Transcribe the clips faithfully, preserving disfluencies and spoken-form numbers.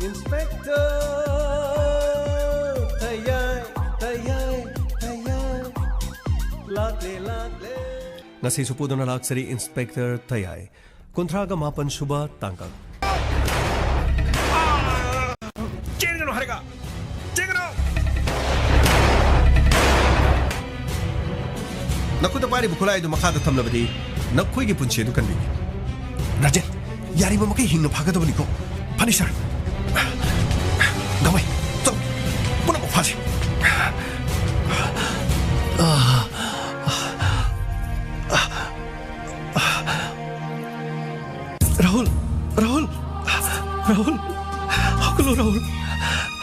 Inspector ꯊꯌꯥꯏ, ꯊꯌꯥꯏ, ꯊꯌꯥꯏ, ꯂꯥꯛꯂꯦ, ꯂꯥꯛꯂꯦ꯫ ꯉꯁꯤꯁꯨ ꯄꯨꯗꯨꯅ ꯂꯥꯛꯆꯔꯤ Inspector ꯊꯌꯥꯏ꯫ ꯀꯨꯟꯊ꯭ꯔꯥꯒ ꯃꯥꯄꯟ ꯁꯨꯕ ꯇꯥꯡꯀꯛ꯫ ꯆꯦꯟꯒꯅꯨ ꯍꯥꯏꯔꯒ! ꯆꯦꯟꯒꯅꯨ! ꯅꯈꯨꯠꯇ ꯄꯥꯏꯔꯤꯕ ꯈꯨꯠꯂꯥꯏ ꯑꯗꯨ ꯃꯈꯥꯗ ꯊꯝꯂꯕꯗꯤ ꯅꯈꯣꯏꯒꯤ ꯄꯨꯟꯁꯤ ꯑꯗꯨ ꯀꯟꯕꯤꯒꯦ꯫ ꯔꯥꯖꯦꯟ, ꯌꯥꯔꯤꯕ ꯃꯈꯩ ꯍꯤꯡꯅ ꯐꯥꯒꯗꯕꯅꯤꯀꯣ꯫ ꯐꯅꯤ, ꯁꯥꯔ꯫ ꯒꯃꯩ, ꯆꯠꯂꯣ꯫ ꯄꯨꯝꯅꯃꯛ ꯐꯥꯁꯤ꯫ ꯔꯥꯍꯨꯜ! ꯔꯥꯍꯨꯜ! ꯔꯥꯍꯨꯜ! ꯍꯧꯒꯠꯂꯣ, ꯔꯥꯍꯨꯜ!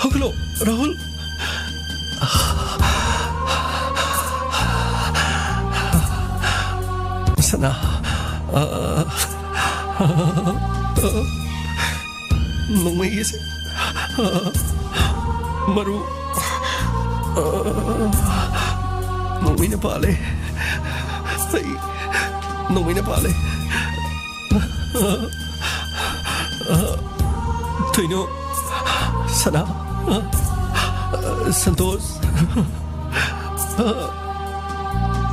ꯍꯧꯒꯠꯂꯣ, ꯔꯥꯍꯨꯜ! ꯁꯅꯥ, ꯑ, ꯑ, ꯑ, ꯅꯣꯡꯃꯩ ꯑꯁꯦ, ꯑ, ꯃꯔꯨ, ꯑ, ꯅꯣꯡꯃꯩꯅ ꯄꯥꯜꯂꯦ꯫ ꯑꯩ ꯅꯣꯡꯃꯩꯅ ꯄꯥꯜꯂꯦ꯫ ꯊꯣꯏꯅꯨ, ꯁꯅꯥ, ꯁꯟꯇꯣꯁ,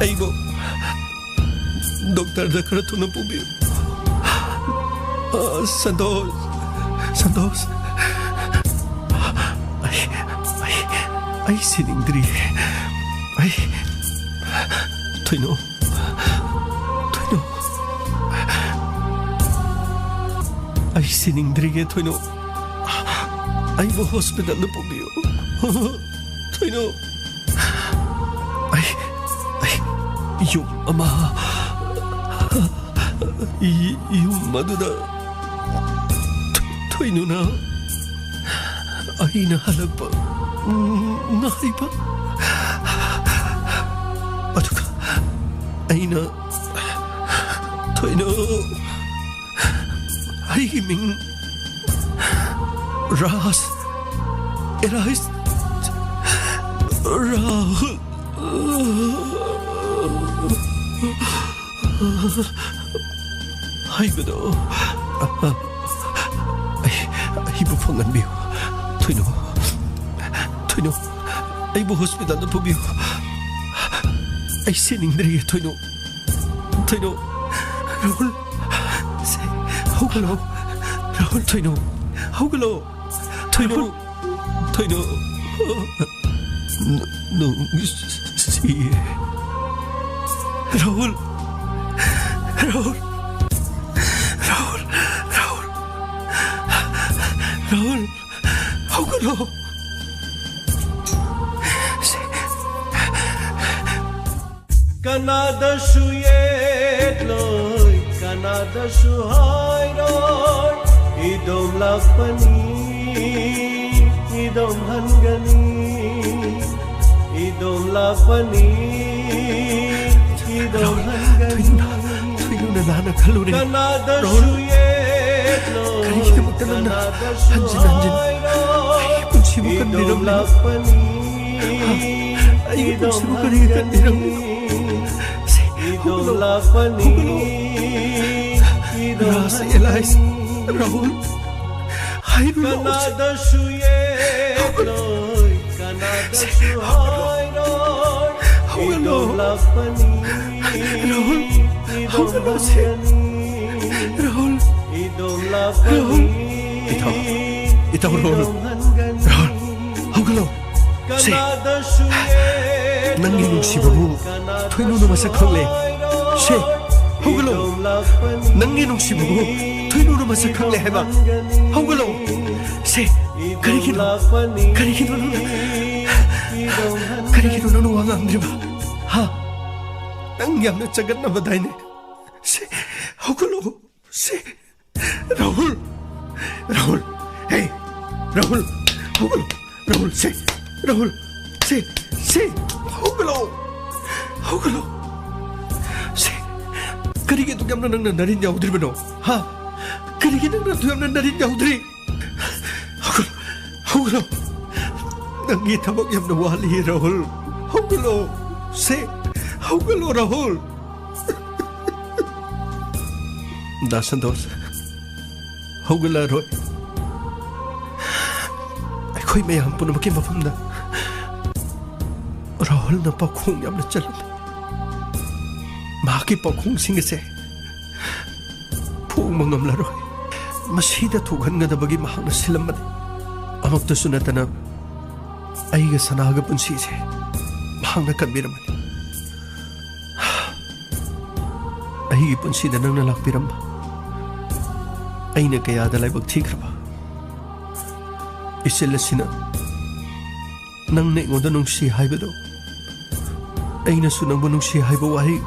ꯑꯩꯕꯨ ꯗꯣꯛꯇꯔꯗ ꯈꯔ ꯊꯨꯅ ꯄꯨꯕꯤꯌꯨ꯫ ꯁꯟꯇꯣꯁ, ꯁꯟꯇꯣꯁ, ꯑꯩ, ꯑꯩ, ꯑꯩ ꯁꯤꯅꯤꯡꯗ꯭ꯔꯤ꯫ ꯑꯩ, ꯊꯣꯏꯅꯨ, ꯊꯣꯏꯅꯨ꯫ ꯑꯩ ꯁꯤꯅꯤꯡꯗ꯭ꯔꯤꯌꯦ, ꯊꯣꯏꯅꯨ꯫ ꯑꯩꯕꯨ ꯍꯣꯁꯄꯤꯇꯥꯜꯗ ꯄꯨꯕꯤꯌꯨ꯫ ꯊꯣꯏꯅꯨ꯫ ꯑꯩ, ꯑꯩ ꯌꯨꯝ ꯑꯃ, ꯌꯨꯝ ꯑꯗꯨꯗ ꯊꯣꯏꯅꯨꯅ ꯑꯩꯅ ꯍꯜꯂꯛꯄ ꯉꯥꯏꯕ꯫ ꯑꯗꯨꯒ ꯑꯩꯅ ꯊꯣꯏꯅꯨ, ꯑꯩꯒꯤ ꯃꯤꯡ ꯔꯥꯖ, ꯑꯦꯂꯥꯏꯁ ꯔꯥꯍꯨꯜ꯫ ꯍꯥꯏꯕꯗꯣ꯫ ꯑꯩ, ꯑꯩ ꯐꯪꯍꯟꯕꯤꯌꯨ꯫ ꯊꯣꯏꯅꯨ, ꯊꯣꯏꯅꯨ, ꯑꯩꯕꯨ ꯍꯣꯁꯄꯤꯇꯥꯜꯗ ꯄꯨꯕꯤꯌꯨ꯫ ꯑꯩ ꯁꯤꯅꯤꯡꯗ꯭ꯔꯦ, ꯊꯣꯏꯅꯨ꯫ ꯊꯣꯏꯅꯨ, ꯔꯥꯍꯨꯜ, ꯁꯦ, ꯍꯧꯒꯠꯂꯣ꯫ ꯔꯥꯍꯨꯜ, ꯊꯣꯏꯅꯨ, ꯍꯧꯒꯠꯂꯣ꯫ ꯊꯣꯏꯅꯨ, ꯊꯣꯏꯅꯨ꯫ ꯅꯨ-, ꯅꯨꯡꯁꯤꯌꯦ꯫ ꯔꯥꯍꯨꯜ, ꯔꯥꯍꯨꯜ, ꯔꯥꯍꯨꯜ, ꯔꯥꯍꯨꯜ, ꯔꯥꯍꯨꯜ, ꯍꯧꯒꯠꯂꯣ꯫ ꯀꯅꯥꯗꯁꯨ ꯌꯦꯠꯂꯣꯏ, ꯀꯅꯥꯗꯁꯨ ꯍꯥꯏꯔꯣꯏ, ꯏꯗꯣꯝ ꯂꯥꯛꯄꯅꯤ, ꯏꯗꯣꯝ ꯍꯟꯒꯅꯤ, ꯏꯗꯣꯝ ꯂꯥꯛꯄꯅꯤ, ꯏꯗꯣꯝ ꯍꯟꯒꯅꯤ꯫ ꯊꯣꯏꯅꯨꯅ ꯂꯥꯟꯅ ꯈꯜꯂꯨꯔꯦ꯫ ꯀꯅꯥꯗꯁꯨ ꯔꯥꯍꯨꯜ, ꯌꯦꯠꯂꯣꯏ, ꯀꯔꯤꯒꯤꯗꯃꯛꯇ ꯅꯪꯅ ꯀꯅꯥꯗꯁꯨ ꯍꯟꯖꯤꯟ ꯍꯟꯖꯤꯟ ꯍꯥꯏꯔꯣꯏ, ꯑꯩꯒꯤ ꯄꯨꯟꯁꯤꯕꯨ ꯏꯗꯣꯝ ꯀꯟꯕꯤꯔꯝꯂꯤꯅꯣ? ꯂꯥꯛꯄꯅꯤ, ꯍꯥ? ꯑꯩꯒꯤ ꯏꯗꯣꯝ ꯄꯨꯟꯁꯤꯕꯨ ꯀꯔꯤꯒꯤ ꯍꯟꯒꯅꯤ꯫ ꯀꯟꯕꯤꯔꯝꯂꯤꯅꯣ? ꯁꯦ, ꯏꯗꯣꯝ ꯍꯧꯒꯠꯂꯣ, ꯂꯥꯛꯄꯅꯤ, ꯍꯧꯒꯠꯂꯣ꯫ ꯏꯗꯣꯝ ꯔꯥꯖ, ꯍꯟꯒꯅꯤ꯫ ꯑꯦꯂꯥꯏꯁ, ꯔꯥꯍꯨꯜ, ꯍꯥꯏꯔꯨ ꯂꯥꯛꯑꯣꯁꯦ꯫ ꯀꯅꯥꯗꯁꯨ ꯌꯦꯠꯂꯣꯏ, ꯁꯦ, ꯀꯅꯥꯗꯁꯨ ꯍꯧꯒꯠꯂꯣ꯫ ꯍꯥꯏꯔꯣꯏ, ꯍꯧꯒꯠꯂꯣ꯫ ꯏꯗꯣꯝ ꯂꯥꯛꯄꯅꯤ, ꯔꯥꯍꯨꯜ, ꯏꯗꯣꯝ ꯍꯧꯒꯠꯂꯣꯁꯦ꯫ ꯍꯟꯒꯅꯤ꯫ ꯔꯥꯍꯨꯜ, ꯏꯗꯣꯝ ꯂꯥꯛꯄꯅꯤ, ꯔꯥꯍꯨꯜ꯫ ꯏꯇꯥꯎ, ꯏꯇꯥꯎ ꯔꯥꯍꯨꯜ꯫ ꯏꯗꯣꯝ ꯍꯟꯒꯅꯤ꯫ ꯔꯥꯍꯨꯜ, ꯍꯧꯒꯠꯂꯣ꯫ ꯁꯦ, ꯅꯪꯒꯤ ꯅꯨꯡꯁꯤꯕꯕꯨ ꯊꯣꯏꯅꯨꯅ ꯃꯁꯛ ꯈꯪꯂꯦ꯫ ꯁꯦ, ꯍꯧꯒꯠꯂꯣ꯫ ꯅꯪꯒꯤ ꯅꯨꯡꯁꯤꯕꯕꯨ ꯊꯣꯏꯅꯨꯅ ꯃꯁꯛ ꯈꯪꯂꯦ ꯍꯥꯏꯕ꯫ ꯍꯧꯒꯠꯂꯣ꯫ ꯁꯦ, ꯀꯔꯤꯒꯤꯅꯣ? ꯀꯔꯤꯒꯤꯅꯣ ꯅꯪꯅ, ꯀꯔꯤꯒꯤꯅꯣ ꯅꯪꯅ ꯋꯥ ꯉꯥꯡꯗ꯭ꯔꯤꯕ? ꯍꯥ? ꯅꯪ ꯌꯥꯝꯅ ꯆꯒꯠꯅꯕꯗꯥꯏꯅꯦ꯫ ꯁꯦ, ꯍꯧꯒꯠꯂꯣ꯫ ꯁꯦ, ꯔꯥꯍꯨꯜ! ꯔꯥꯍꯨꯜ! ꯍꯦ! ꯔꯥꯍꯨꯜ! ꯍꯧꯒꯠꯂꯣ! ꯔꯥꯍꯨꯜ! ꯁꯦ! ꯔꯥꯍꯨꯜ! ꯁꯦ! ꯁꯦ! ꯍꯧꯒꯠꯂꯣ! ꯍꯧꯒꯠꯂꯣ! ꯁꯦ! ꯀꯔꯤꯒꯤ ꯑꯗꯨꯛ ꯌꯥꯝꯅ ꯅꯪꯅ ꯅꯔꯤꯟ ꯌꯥꯎꯗ꯭ꯔꯤꯕꯅꯣ? ꯍꯥ? ꯀꯔꯤꯒꯤ ꯅꯪꯅ ꯑꯗꯨꯛ ꯌꯥꯝꯅ ꯅꯔꯤꯟ ꯌꯥꯎꯗ꯭ꯔꯤ? ꯍꯧꯒꯠꯂꯣ! ꯍꯧꯒꯠꯂꯣ! ꯅꯪꯒꯤ ꯊꯕꯛ ꯌꯥꯝꯅ ꯋꯥꯠꯂꯤ, ꯔꯥꯍꯨꯜ꯫ ꯍꯧꯒꯠꯂꯣ! ꯁꯦ! ꯍꯧꯒꯠꯂꯣ, ꯔꯥꯍꯨꯜ! ꯗꯥ ꯁꯟꯇꯣꯁ, ꯍꯧꯒꯠꯂꯔꯣꯏ꯫ ꯑꯩꯈꯣꯏ ꯃꯌꯥꯝ ꯄꯨꯝꯅꯃꯛꯀꯤ ꯃꯐꯝꯗ ꯔꯥꯍꯨꯜꯅ ꯄꯥꯎꯈꯣꯡ ꯌꯥꯝꯅ ꯆꯜꯂꯝꯃꯤ꯫ ꯃꯍꯥꯛꯀꯤ ꯄꯥꯎꯈꯣꯡꯁꯤꯡ ꯑꯁꯦ ꯐꯣꯡꯕ ꯉꯝꯂꯔꯣꯏ꯫ ꯃꯁꯤꯗ ꯊꯣꯛꯍꯟꯒꯗꯕꯒꯤ ꯃꯍꯥꯛꯅ ꯁꯤꯜꯂꯝꯕꯅꯤ꯫ ꯑꯃꯨꯛꯇꯁꯨ ꯅꯠꯇꯅ ꯑꯩꯒ ꯁꯅꯥꯒ ꯄꯨꯟꯁꯤꯁꯦ ꯃꯍꯥꯛꯅ ꯀꯟꯕꯤꯔꯝꯕꯅꯤ꯫ ꯑꯩꯒꯤ ꯄꯨꯟꯁꯤꯗ ꯅꯪꯅ ꯂꯥꯛꯄꯤꯔꯝꯕ, ꯑꯩꯅ ꯀꯌꯥꯗ ꯂꯥꯏꯕꯛ ꯊꯤꯈ꯭ꯔꯕ꯫ ꯏꯆꯦꯜ ꯑꯁꯤꯅ ꯅꯪꯅ ꯑꯩꯉꯣꯟꯗ ꯅꯨꯡꯁꯤ ꯍꯥꯏꯕꯗꯣ, ꯑꯩꯅꯁꯨ ꯅꯪꯕꯨ ꯅꯨꯡꯁꯤ ꯍꯥꯏꯕ ꯋꯥꯍꯩ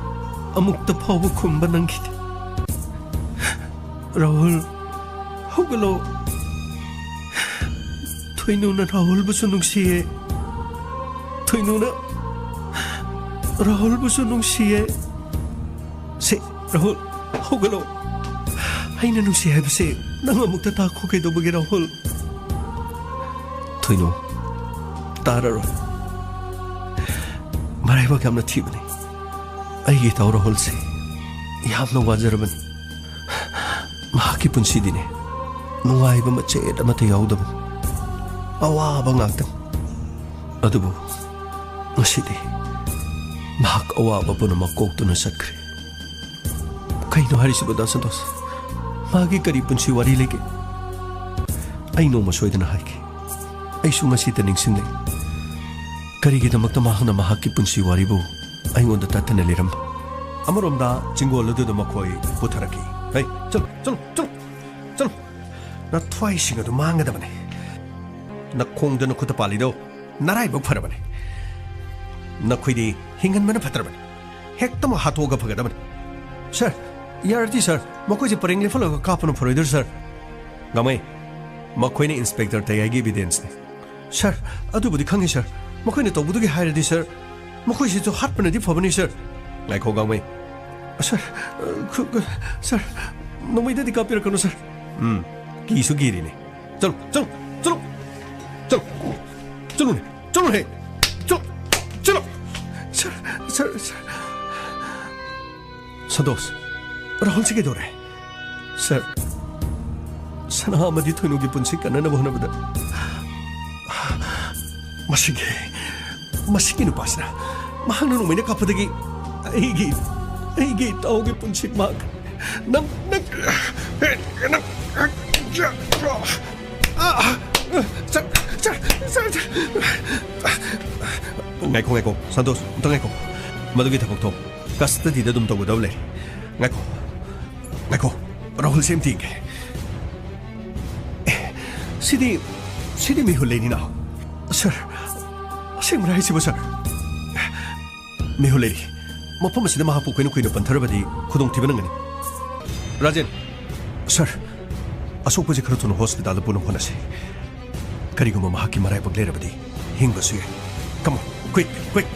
ꯑꯃꯨꯛꯇ ꯐꯥꯎꯕ ꯈꯨꯝꯕ ꯅꯪꯈꯤꯗꯦ꯫ ꯔꯥꯍꯨꯜ, ꯍꯧꯒꯠꯂꯣ꯫ ꯊꯣꯏꯅꯨꯅ ꯔꯥꯍꯨꯜꯕꯨꯁꯨ ꯅꯨꯡꯁꯤꯌꯦ꯫ ꯊꯣꯏꯅꯨꯅ ꯔꯥꯍꯨꯜꯕꯨꯁꯨ ꯅꯨꯡꯁꯤꯌꯦ꯫ ꯁꯦ, ꯔꯥꯍꯨꯜ, ꯍꯧꯒꯠꯂꯣ꯫ ꯑꯩꯅ ꯅꯨꯡꯁꯤ ꯍꯥꯏꯕꯁꯦ ꯅꯪ ꯑꯃꯨꯛꯇ ꯇꯥꯈꯣ꯫ ꯀꯩꯗꯧꯕꯒꯤ, ꯔꯥꯍꯨꯜ? ꯊꯣꯏꯅꯨ, ꯇꯥꯔꯔꯣꯏ꯫ ꯃꯔꯥꯏꯕꯛ ꯌꯥꯝꯅ ꯊꯤꯕꯅꯤ꯫ ꯑꯩꯒꯤ ꯏꯇꯥꯎ ꯔꯥꯍꯨꯜꯁꯦ ꯌꯥꯝꯅ ꯋꯥꯖꯔꯕꯅꯤ꯫ ꯃꯍꯥꯛꯀꯤ ꯄꯨꯟꯁꯤꯗꯤꯅꯦ, ꯅꯨꯡꯉꯥꯏꯕ ꯃꯆꯦꯠ ꯑꯃꯠꯇ ꯌꯥꯎꯗꯕꯅꯤ꯫ ꯑꯋꯥꯕ ꯉꯥꯛꯇꯅꯤ꯫ ꯑꯗꯨꯕꯨ ꯉꯁꯤꯗꯤ ꯃꯍꯥꯛ ꯑꯋꯥꯕ ꯄꯨꯝꯅꯃꯛ ꯀꯣꯛꯇꯨꯅ ꯆꯠꯈ꯭ꯔꯦ꯫ ꯀꯩꯅꯣ ꯍꯥꯏꯔꯤꯁꯤꯕꯣ, ꯗꯥ ꯁꯟꯇꯣꯁ? ꯃꯥꯒꯤ ꯀꯔꯤ ꯄꯨꯟꯁꯤ ꯋꯥꯔꯤ ꯂꯩꯒꯦ? ꯑꯩ ꯅꯣꯡꯃ ꯁꯣꯏꯗꯅ ꯍꯥꯏꯒꯦ꯫ ꯑꯩꯁꯨ ꯉꯁꯤꯇ ꯅꯤꯡꯁꯤꯡꯂꯦ꯫ ꯀꯔꯤꯒꯤꯗꯃꯛꯇ ꯃꯍꯥꯛꯅ ꯃꯍꯥꯛꯀꯤ ꯄꯨꯟꯁꯤ ꯋꯥꯔꯤꯕꯨ ꯑꯩꯉꯣꯟꯗ ꯇꯠꯇꯅ ꯂꯤꯔꯝꯕ? ꯑꯃꯔꯣꯝꯗ ꯆꯤꯡꯒꯣꯜ ꯑꯗꯨꯗ ꯃꯈꯣꯏ ꯄꯨꯊꯔꯛꯈꯤ꯫ ꯍꯩ, ꯆꯠꯂꯨ, ꯆꯠꯂꯨ, ꯆꯠꯂꯨ, ꯆꯠꯂꯨ꯫ ꯅꯊ꯭ꯋꯥꯏꯁꯤꯡ ꯑꯗꯨ ꯃꯥꯡꯒꯗꯕꯅꯤ꯫ ꯅꯈꯣꯡꯗ ꯅꯈꯨꯠꯇ ꯄꯥꯜꯂꯤꯗꯣ ꯅꯔꯥꯏꯕꯛ ꯐꯔꯕꯅꯤ꯫ ꯅꯈꯣꯏꯗꯤ ꯍꯤꯡꯍꯟꯕꯅ ꯐꯠꯇ꯭ꯔꯕꯅꯤ꯫ ꯍꯦꯛꯇꯃꯛ ꯍꯥꯠꯇꯣꯛꯑꯒ ꯐꯒꯗꯕꯅꯤ꯫ ꯁꯥꯔ, ꯌꯥꯔꯗꯤ ꯁꯥꯔ, ꯃꯈꯣꯏꯁꯦ ꯄꯔꯦꯡ ꯂꯦꯞꯍꯜꯂꯒ ꯀꯥꯞꯄꯅ ꯐꯔꯣꯏꯗ꯭ꯔꯥ ꯁꯥꯔ? ꯒꯥꯡꯃꯩ, ꯃꯈꯣꯏꯅ ꯏꯟꯁꯄꯦꯛꯇꯔ ꯇꯌꯥꯏꯒꯤ ꯏꯕꯤꯗꯦꯟꯁꯅꯤ꯫ ꯁꯥꯔ, ꯑꯗꯨꯕꯨꯗꯤ ꯈꯪꯉꯤ ꯁꯥꯔ꯫ ꯃꯈꯣꯏꯅ ꯇꯧꯕꯗꯨꯒꯤ ꯍꯥꯏꯔꯗꯤ ꯁꯥꯔ, ꯃꯈꯣꯏꯁꯤꯁꯨ ꯍꯥꯠꯄꯅꯗꯤ ꯐꯕꯅꯤ ꯁꯥꯔ꯫ ꯉꯥꯏꯈꯣ ꯒꯥꯡꯃꯩ꯫ ꯁꯥꯔ, ꯑ, ꯈꯨ-, ꯈꯨ-, ꯁꯥꯔ, ꯅꯣꯡꯃꯩꯗꯗꯤ ꯀꯥꯞꯄꯤꯔꯛꯀꯅꯨ ꯁꯥꯔ꯫ ꯎꯝ, ꯀꯤꯁꯨ ꯀꯤꯔꯤꯅꯤ꯫ ꯆꯠꯂꯨ, ꯆꯠꯂꯨ, ꯆꯠꯂꯨ, ꯆꯠꯂꯨ, ꯆꯠꯂꯨꯅꯦ, ꯆꯠꯂꯨꯅꯦ, ꯆꯠꯂꯨ, ꯆꯠꯂꯨ꯫ ꯁꯥꯔ, ꯁꯥꯔ, ꯁꯥꯔ꯫ ꯁꯟꯇꯣꯁ, ꯔꯥꯍꯨꯜꯁꯤ ꯀꯩꯗꯧꯔꯦ? ꯁꯥꯔ, ꯁꯅꯥ ꯑꯃꯗꯤ ꯊꯣꯏꯅꯨꯒꯤ ꯄꯨꯟꯁꯤ ꯀꯟꯅꯅꯕ ꯍꯣꯠꯅꯕꯗ ꯃꯁꯤꯒꯤ, ꯃꯁꯤꯒꯤ ꯅꯨꯄꯥꯁꯤꯅ, ꯃꯍꯥꯛꯅ ꯅꯣꯡꯃꯩꯅ ꯀꯥꯞꯄꯗꯒꯤ ꯑꯩꯒꯤ, ꯑꯩꯒꯤ ꯏꯇꯥꯎꯒꯤ ꯄꯨꯟꯁꯤ ꯃꯥꯡꯈ꯭ꯔꯦ꯫ ꯅꯪ, ꯅꯪ, ꯅꯪ, ꯁꯥꯔ, ꯁꯥꯔ, ꯁꯥꯔ, ꯁꯥꯔ꯫ ꯉꯥꯏꯈꯣ, ꯉꯥꯏꯈꯣ, ꯁꯟꯇꯣꯁ, ꯑꯝꯇ ꯉꯥꯏꯈꯣ꯫ ꯃꯗꯨꯒꯤ ꯊꯕꯛꯇꯣ ꯀꯁꯇꯗꯤꯗ ꯑꯗꯨꯝ ꯇꯧꯒꯗꯕ ꯂꯩ꯫ ꯉꯥꯏꯈꯣ, ꯉꯥꯏꯈꯣ, ꯔꯥꯍꯨꯜꯁꯦ ꯑꯝꯇ ꯌꯦꯡꯒꯦ꯫ ꯑꯦ, ꯁꯤꯗꯤ, ꯁꯤꯗꯤ ꯃꯤꯍꯨꯠ ꯂꯩꯅꯤꯅ꯫ ꯁꯥꯔ, ꯑꯁꯦꯡꯕꯔꯥ ꯍꯥꯏꯁꯤꯕꯣ, ꯁꯥꯔ? ꯃꯤꯍꯨꯠ ꯂꯩꯔꯤ꯫ ꯃꯐꯝ ꯑꯁꯤꯗ ꯃꯍꯥꯛꯄꯨ ꯑꯩꯈꯣꯏꯅ ꯀꯨꯏꯅ ꯄꯟꯊꯔꯕꯗꯤ ꯈꯨꯗꯣꯡꯊꯤꯕ ꯅꯪꯒꯅꯤ꯫ ꯔꯥꯖꯦꯟ! ꯁꯥꯔ, ꯑꯁꯣꯛꯄꯁꯤ ꯈꯔ ꯊꯨꯅ ꯍꯣꯁꯄꯤꯇꯥꯜꯗ ꯄꯨꯅꯕ ꯍꯣꯠꯅꯁꯤ꯫ ꯀꯔꯤꯒꯨꯝꯕ ꯃꯍꯥꯛꯀꯤ ꯃꯔꯥꯏꯕꯛ ꯂꯩꯔꯕꯗꯤ ꯍꯤꯡꯕꯁꯨ ꯌꯥꯏ꯫ Come on, quick, quick!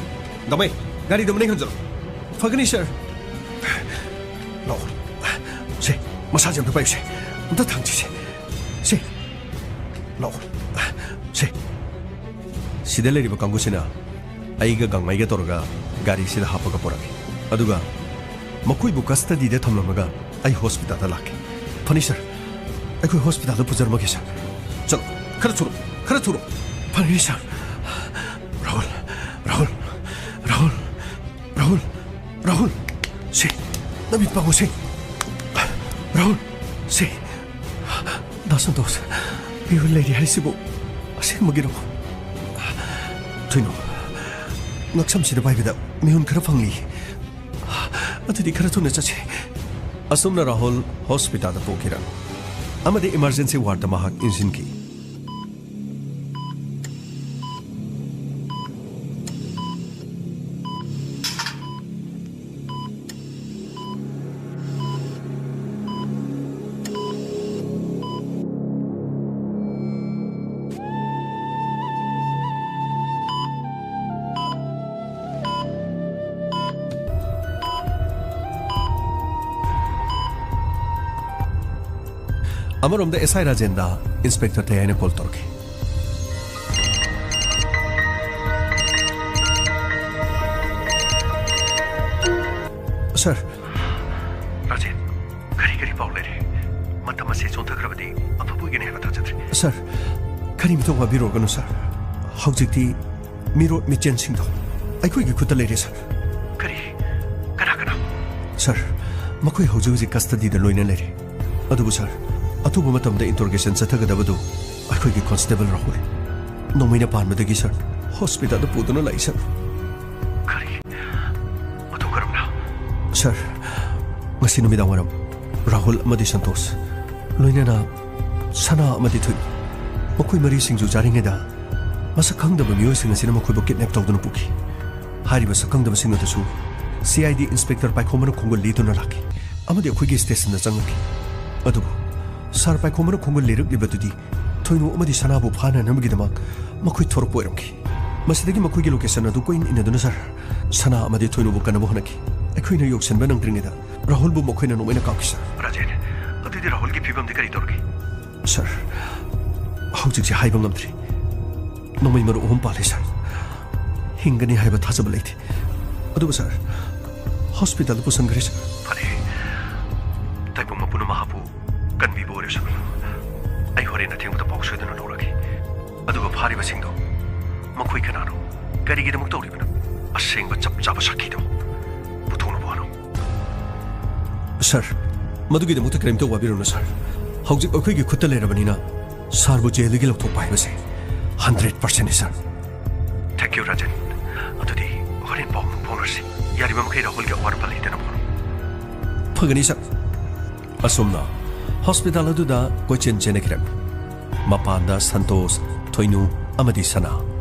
ꯗꯃꯩ, ꯒꯥꯔꯤꯗꯨ ꯃꯅꯤꯡ ꯍꯟꯖꯤꯜꯂꯣ꯫ ꯐꯒꯅꯤ, ꯁꯥꯔ꯫ ꯂꯥꯛꯑꯣ꯫ ꯁꯦ, ꯃꯁꯥꯁꯦ ꯑꯝꯇ ꯄꯥꯏꯌꯨꯁꯦ꯫ ꯑꯝꯇ ꯊꯥꯡꯁꯤꯁꯦ꯫ ꯁꯦ, ꯂꯥꯛꯑꯣ꯫ ꯁꯦ, ꯁꯤꯗ ꯂꯩꯔꯤꯕ ꯀꯥꯡꯕꯨꯁꯤꯅ ꯑꯩꯒ ꯒꯥꯡꯃꯩꯒ ꯇꯧꯔꯒ ꯒꯥꯔꯤꯁꯤꯗ ꯍꯥꯞꯄꯒ ꯄꯨꯔꯛꯀꯦ꯫ ꯑꯗꯨꯒ ꯃꯈꯣꯏꯕꯨ ꯀꯁꯇꯗꯤꯗ ꯊꯝꯂꯝꯃꯒ ꯑꯩ ꯍꯣꯁꯄꯤꯇꯥꯜꯗ ꯂꯥꯛꯀꯦ꯫ ꯐꯅꯤ, ꯁꯥꯔ꯫ ꯑꯩꯈꯣꯏ ꯍꯣꯁꯄꯤꯇꯥꯜꯗ ꯄꯨꯖꯔꯝꯃꯒꯦ, ꯁꯥꯔ꯫ ꯆꯠꯂꯣ, ꯈꯔ ꯊꯨꯔꯣ, ꯈꯔ ꯊꯨꯔꯣ꯫ ꯐꯅꯤ, ꯁꯥꯔ꯫ ꯔꯥꯍꯨꯜ, ꯔꯥꯍꯨꯜ, ꯔꯥꯍꯨꯜ, ꯔꯥꯍꯨꯜ, ꯔꯥꯍꯨꯜ, ꯁꯦ, ꯅꯃꯤꯠ ꯄꯥꯡꯉꯨ, ꯁꯦ꯫ ꯔꯥꯍꯨꯜ, ꯁꯦ꯫ ꯗꯥ ꯁꯟꯇꯣꯁ, ꯃꯤꯍꯨꯠ ꯂꯩꯔꯤ ꯍꯥꯏꯁꯤꯕꯨ ꯑꯁꯦꯡꯕꯒꯤꯔꯣ? ꯊꯨꯏꯅꯣ, ꯉꯛꯁꯝꯁꯤꯗ ꯄꯥꯏꯕꯗ ꯃꯤꯍꯨꯟ ꯈꯔ ꯐꯪꯂꯤ꯫ ꯑꯗꯨꯗꯤ ꯈꯔ ꯊꯨꯅ ꯆꯠꯁꯤ꯫ ꯑꯁꯨꯝꯅ ꯔꯥꯍꯨꯜ ꯍꯣꯁꯄꯤꯇꯥꯜꯗ ꯄꯣꯛꯈꯤꯔꯝꯃꯤ꯫ ꯑꯃꯗꯤ ꯏꯃꯔꯖꯦꯟꯁꯤ ꯋꯥꯔꯗꯇ ꯃꯍꯥꯛ ꯏꯟꯁꯤꯟꯈꯤ꯫ ꯑꯃꯔꯣꯝꯗ ꯑꯦꯁ ꯑꯥꯏ ꯔꯥꯖꯦꯟꯗ ꯏꯟꯁꯄꯦꯛꯇꯔ ꯇꯌꯥꯏꯅ ꯀꯣꯜ ꯇꯧꯔꯛꯈꯤ꯫ ꯁꯥꯔ꯫ ꯔꯥꯖꯦꯟ, ꯀꯔꯤ ꯀꯔꯤ ꯄꯥꯎ ꯂꯩꯔꯦ? ꯃꯇꯝ ꯑꯁꯤ ꯆꯣꯟꯊꯈ꯭ꯔꯕꯗꯤ ꯑꯐꯕ ꯑꯣꯏꯒꯅꯤ ꯍꯥꯏꯕ ꯊꯥꯖꯗ꯭ꯔꯦ꯫ ꯁꯥꯔ, ꯀꯔꯤꯃꯇ ꯋꯥꯕꯤꯔꯨꯔꯒꯅꯨ, ꯁꯥꯔ꯫ ꯍꯧꯖꯤꯛꯇꯤ ꯃꯤꯔꯣꯠ ꯃꯤꯆꯦꯟꯁꯤꯡꯗꯣ ꯑꯩꯈꯣꯏꯒꯤ ꯈꯨꯠꯇ ꯂꯩꯔꯦ, ꯁꯥꯔ꯫ ꯀꯔꯤ? ꯀꯅꯥ ꯀꯅꯥ? ꯁꯥꯔ, ꯃꯈꯣꯏ ꯍꯧꯖꯤꯛ ꯍꯧꯖꯤꯛ ꯀꯁꯇꯗꯤꯗ ꯂꯣꯏꯅ ꯂꯩꯔꯦ꯫ ꯑꯗꯨꯕꯨ ꯁꯥꯔ, ꯑꯊꯨꯕ ꯃꯇꯝꯗ ꯏꯟꯇꯔꯣꯒꯦꯁꯟ ꯆꯠꯊꯒꯗꯕꯗꯨ ꯑꯩꯈꯣꯏꯒꯤ ꯀꯣꯟꯁꯇꯦꯕꯜ ꯔꯥꯍꯨꯜ ꯅꯣꯡꯃꯩꯅ ꯄꯥꯟꯕꯗꯒꯤ, ꯁꯥꯔ, ꯍꯣꯁꯄꯤꯇꯥꯜꯗ ꯄꯨꯗꯨꯅ ꯂꯥꯛꯏ, ꯁꯥꯔ꯫ ꯀꯔꯤ? ꯃꯗꯨ ꯀꯔꯝꯅ? ꯁꯥꯔ, ꯉꯁꯤ ꯅꯨꯃꯤꯗꯥꯡ ꯋꯥꯏꯔꯝ ꯔꯥꯍꯨꯜ ꯑꯃꯗꯤ ꯁꯟꯇꯣꯁ, ꯂꯣꯏꯅꯅ ꯁꯅꯥ ꯑꯃꯗꯤ ꯊꯣꯏ, ꯃꯈꯣꯏ ꯃꯔꯤ ꯁꯤꯡꯖꯨ ꯆꯥꯔꯤꯉꯩꯗ ꯃꯁꯛ ꯈꯪꯗꯕ ꯃꯤꯑꯣꯏꯁꯤꯡ ꯑꯁꯤꯅ ꯃꯈꯣꯏꯕꯨ ꯀꯤꯗꯅꯦꯞ ꯇꯧꯗꯨꯅ ꯄꯨꯈꯤ꯫ ꯍꯥꯏꯔꯤꯕ ꯁꯛꯈꯪꯗꯕꯁꯤꯡ ꯑꯗꯨꯁꯨ ꯁꯤ ꯑꯥꯏ ꯗꯤ ꯏꯟꯁꯄꯦꯛꯇꯔ ꯄꯥꯏꯈꯣꯝꯕꯅ ꯈꯣꯡꯒꯨꯜ ꯂꯤꯗꯨꯅ ꯂꯥꯛꯈꯤ ꯑꯃꯗꯤ ꯑꯩꯈꯣꯏꯒꯤ ꯁ꯭ꯇꯦꯁꯟꯗ ꯆꯪꯂꯛꯈꯤ꯫ ꯑꯗꯨꯕꯨ ꯁꯥꯔ ꯄꯥꯏꯈꯣꯝꯕꯅ ꯈꯣꯡꯒꯨꯜ ꯂꯤꯔꯛꯂꯤꯕꯗꯨꯗꯤ ꯊꯣꯏꯅꯨ ꯑꯃꯗꯤ ꯁꯅꯥꯕꯨ ꯐꯥꯅꯅꯕꯒꯤꯗꯃꯛ ꯃꯈꯣꯏ ꯊꯣꯔꯛꯄ ꯑꯣꯏꯔꯝꯈꯤ꯫ ꯃꯁꯤꯗꯒꯤ ꯃꯈꯣꯏꯒꯤ ꯂꯣꯀꯦꯁꯟ ꯑꯗꯨ ꯀꯣꯏꯏꯟ ꯏꯟꯅꯗꯨꯅ ꯁꯥꯔ ꯁꯅꯥ ꯑꯃꯗꯤ ꯊꯣꯏꯅꯨꯕꯨ ꯀꯟꯅꯕ ꯍꯣꯠꯅꯈꯤ꯫ ꯑꯩꯈꯣꯏꯅ ꯌꯧꯁꯤꯟꯕ ꯅꯪꯗ꯭ꯔꯤꯉꯩꯗ ꯔꯥꯍꯨꯜꯕꯨ ꯃꯈꯣꯏꯅ ꯅꯣꯡꯃꯩꯅ ꯀꯥꯞꯈꯤ, ꯁꯥꯔ꯫ ꯔꯥꯖꯦꯟ, ꯑꯗꯨꯗꯤ ꯔꯥꯍꯨꯜꯒꯤ ꯐꯤꯕꯝꯗꯤ ꯀꯔꯤ ꯇꯧꯔꯒꯦ? ꯁꯥꯔ, ꯍꯧꯖꯤꯛꯁꯦ ꯍꯥꯏꯕ ꯉꯝꯗ꯭ꯔꯤ꯫ ꯅꯣꯡꯃꯩ ꯃꯔꯨ ꯑꯍꯨꯝ ꯄꯥꯜꯂꯦ, ꯁꯥꯔ꯫ ꯍꯤꯡꯒꯅꯤ ꯍꯥꯏꯕ ꯊꯥꯖꯕ ꯂꯩꯇꯦ꯫ ꯑꯗꯨꯕꯨ, ꯁꯥꯔ, ꯍꯣꯁꯄꯤꯇꯥꯜꯗ ꯄꯨꯁꯤꯟꯈ꯭ꯔꯦ, ꯁꯥꯔ꯫ ꯐꯔꯦ꯫ ꯇꯥꯏꯕꯪ ꯃꯄꯨꯅ ꯃꯍꯥꯛꯄꯨ ꯀꯟꯕꯤꯕ ꯑꯣꯏꯔꯁꯅꯨ꯫ ꯑꯩ ꯍꯣꯔꯦꯟ ꯑꯊꯦꯡꯕꯗ ꯄꯥꯎ ꯁꯣꯏꯗꯅ ꯂꯧꯔꯒꯦ꯫ ꯑꯗꯨꯒ ꯐꯥꯔꯤꯕꯁꯤꯡꯗꯣ ꯃꯈꯣꯏ ꯀꯅꯥꯅꯣ? ꯀꯔꯤꯒꯤꯗꯃꯛ ꯇꯧꯔꯤꯕꯅꯣ? ꯑꯁꯦꯡꯕ ꯆꯞ ꯆꯥꯕ ꯁꯥꯈꯤꯗꯣ ꯄꯨꯊꯣꯛꯅꯕ ꯍꯣꯠꯅꯧ꯫ ꯁꯥꯔ, ꯃꯗꯨꯒꯤꯗꯃꯛꯇ ꯀꯔꯤꯝꯇ ꯋꯥꯕꯤꯔꯨꯅꯨ, ꯁꯥꯔ꯫ ꯍꯧꯖꯤꯛ ꯑꯩꯈꯣꯏꯒꯤ ꯈꯨꯠꯇ ꯂꯩꯔꯕꯅꯤꯅ ꯁꯥꯔꯕꯨ ꯖꯦꯜꯗꯒꯤ ꯂꯧꯊꯣꯛꯄ ꯍꯥꯏꯕꯁꯦ ꯍꯟꯗ꯭ꯔꯦꯠ ꯄꯥꯔꯁꯦꯟꯅꯤ, ꯁꯥꯔ꯫ Thank you, ꯔꯥꯖꯟ꯫ ꯑꯗꯨꯗꯤ ꯍꯣꯔꯦꯟ ꯄꯥꯎ ꯑꯃꯨꯛ ꯐꯥꯎꯅꯔꯁꯤ꯫ ꯌꯥꯔꯤꯕ ꯃꯈꯩ ꯔꯥꯍꯨꯜꯒꯤ ꯑꯋꯥꯠ ꯑꯄꯥ ꯂꯩꯇꯅꯕ ꯍꯣꯠꯅꯧ꯫ ꯐꯒꯅꯤ, ꯁꯥꯔ꯫ ꯑꯁꯨꯝꯅ ꯍꯣꯁꯄꯤꯇꯥꯜ ꯑꯗꯨꯗ ꯀꯣꯏꯆꯦꯟ ꯆꯦꯟꯅꯈꯤꯔꯝꯃꯤ꯫ ꯃꯄꯥꯟꯗ ꯁꯟꯇꯣꯁ, ꯊꯣꯏꯅꯨ ꯑꯃꯗꯤ ꯁꯅꯥ,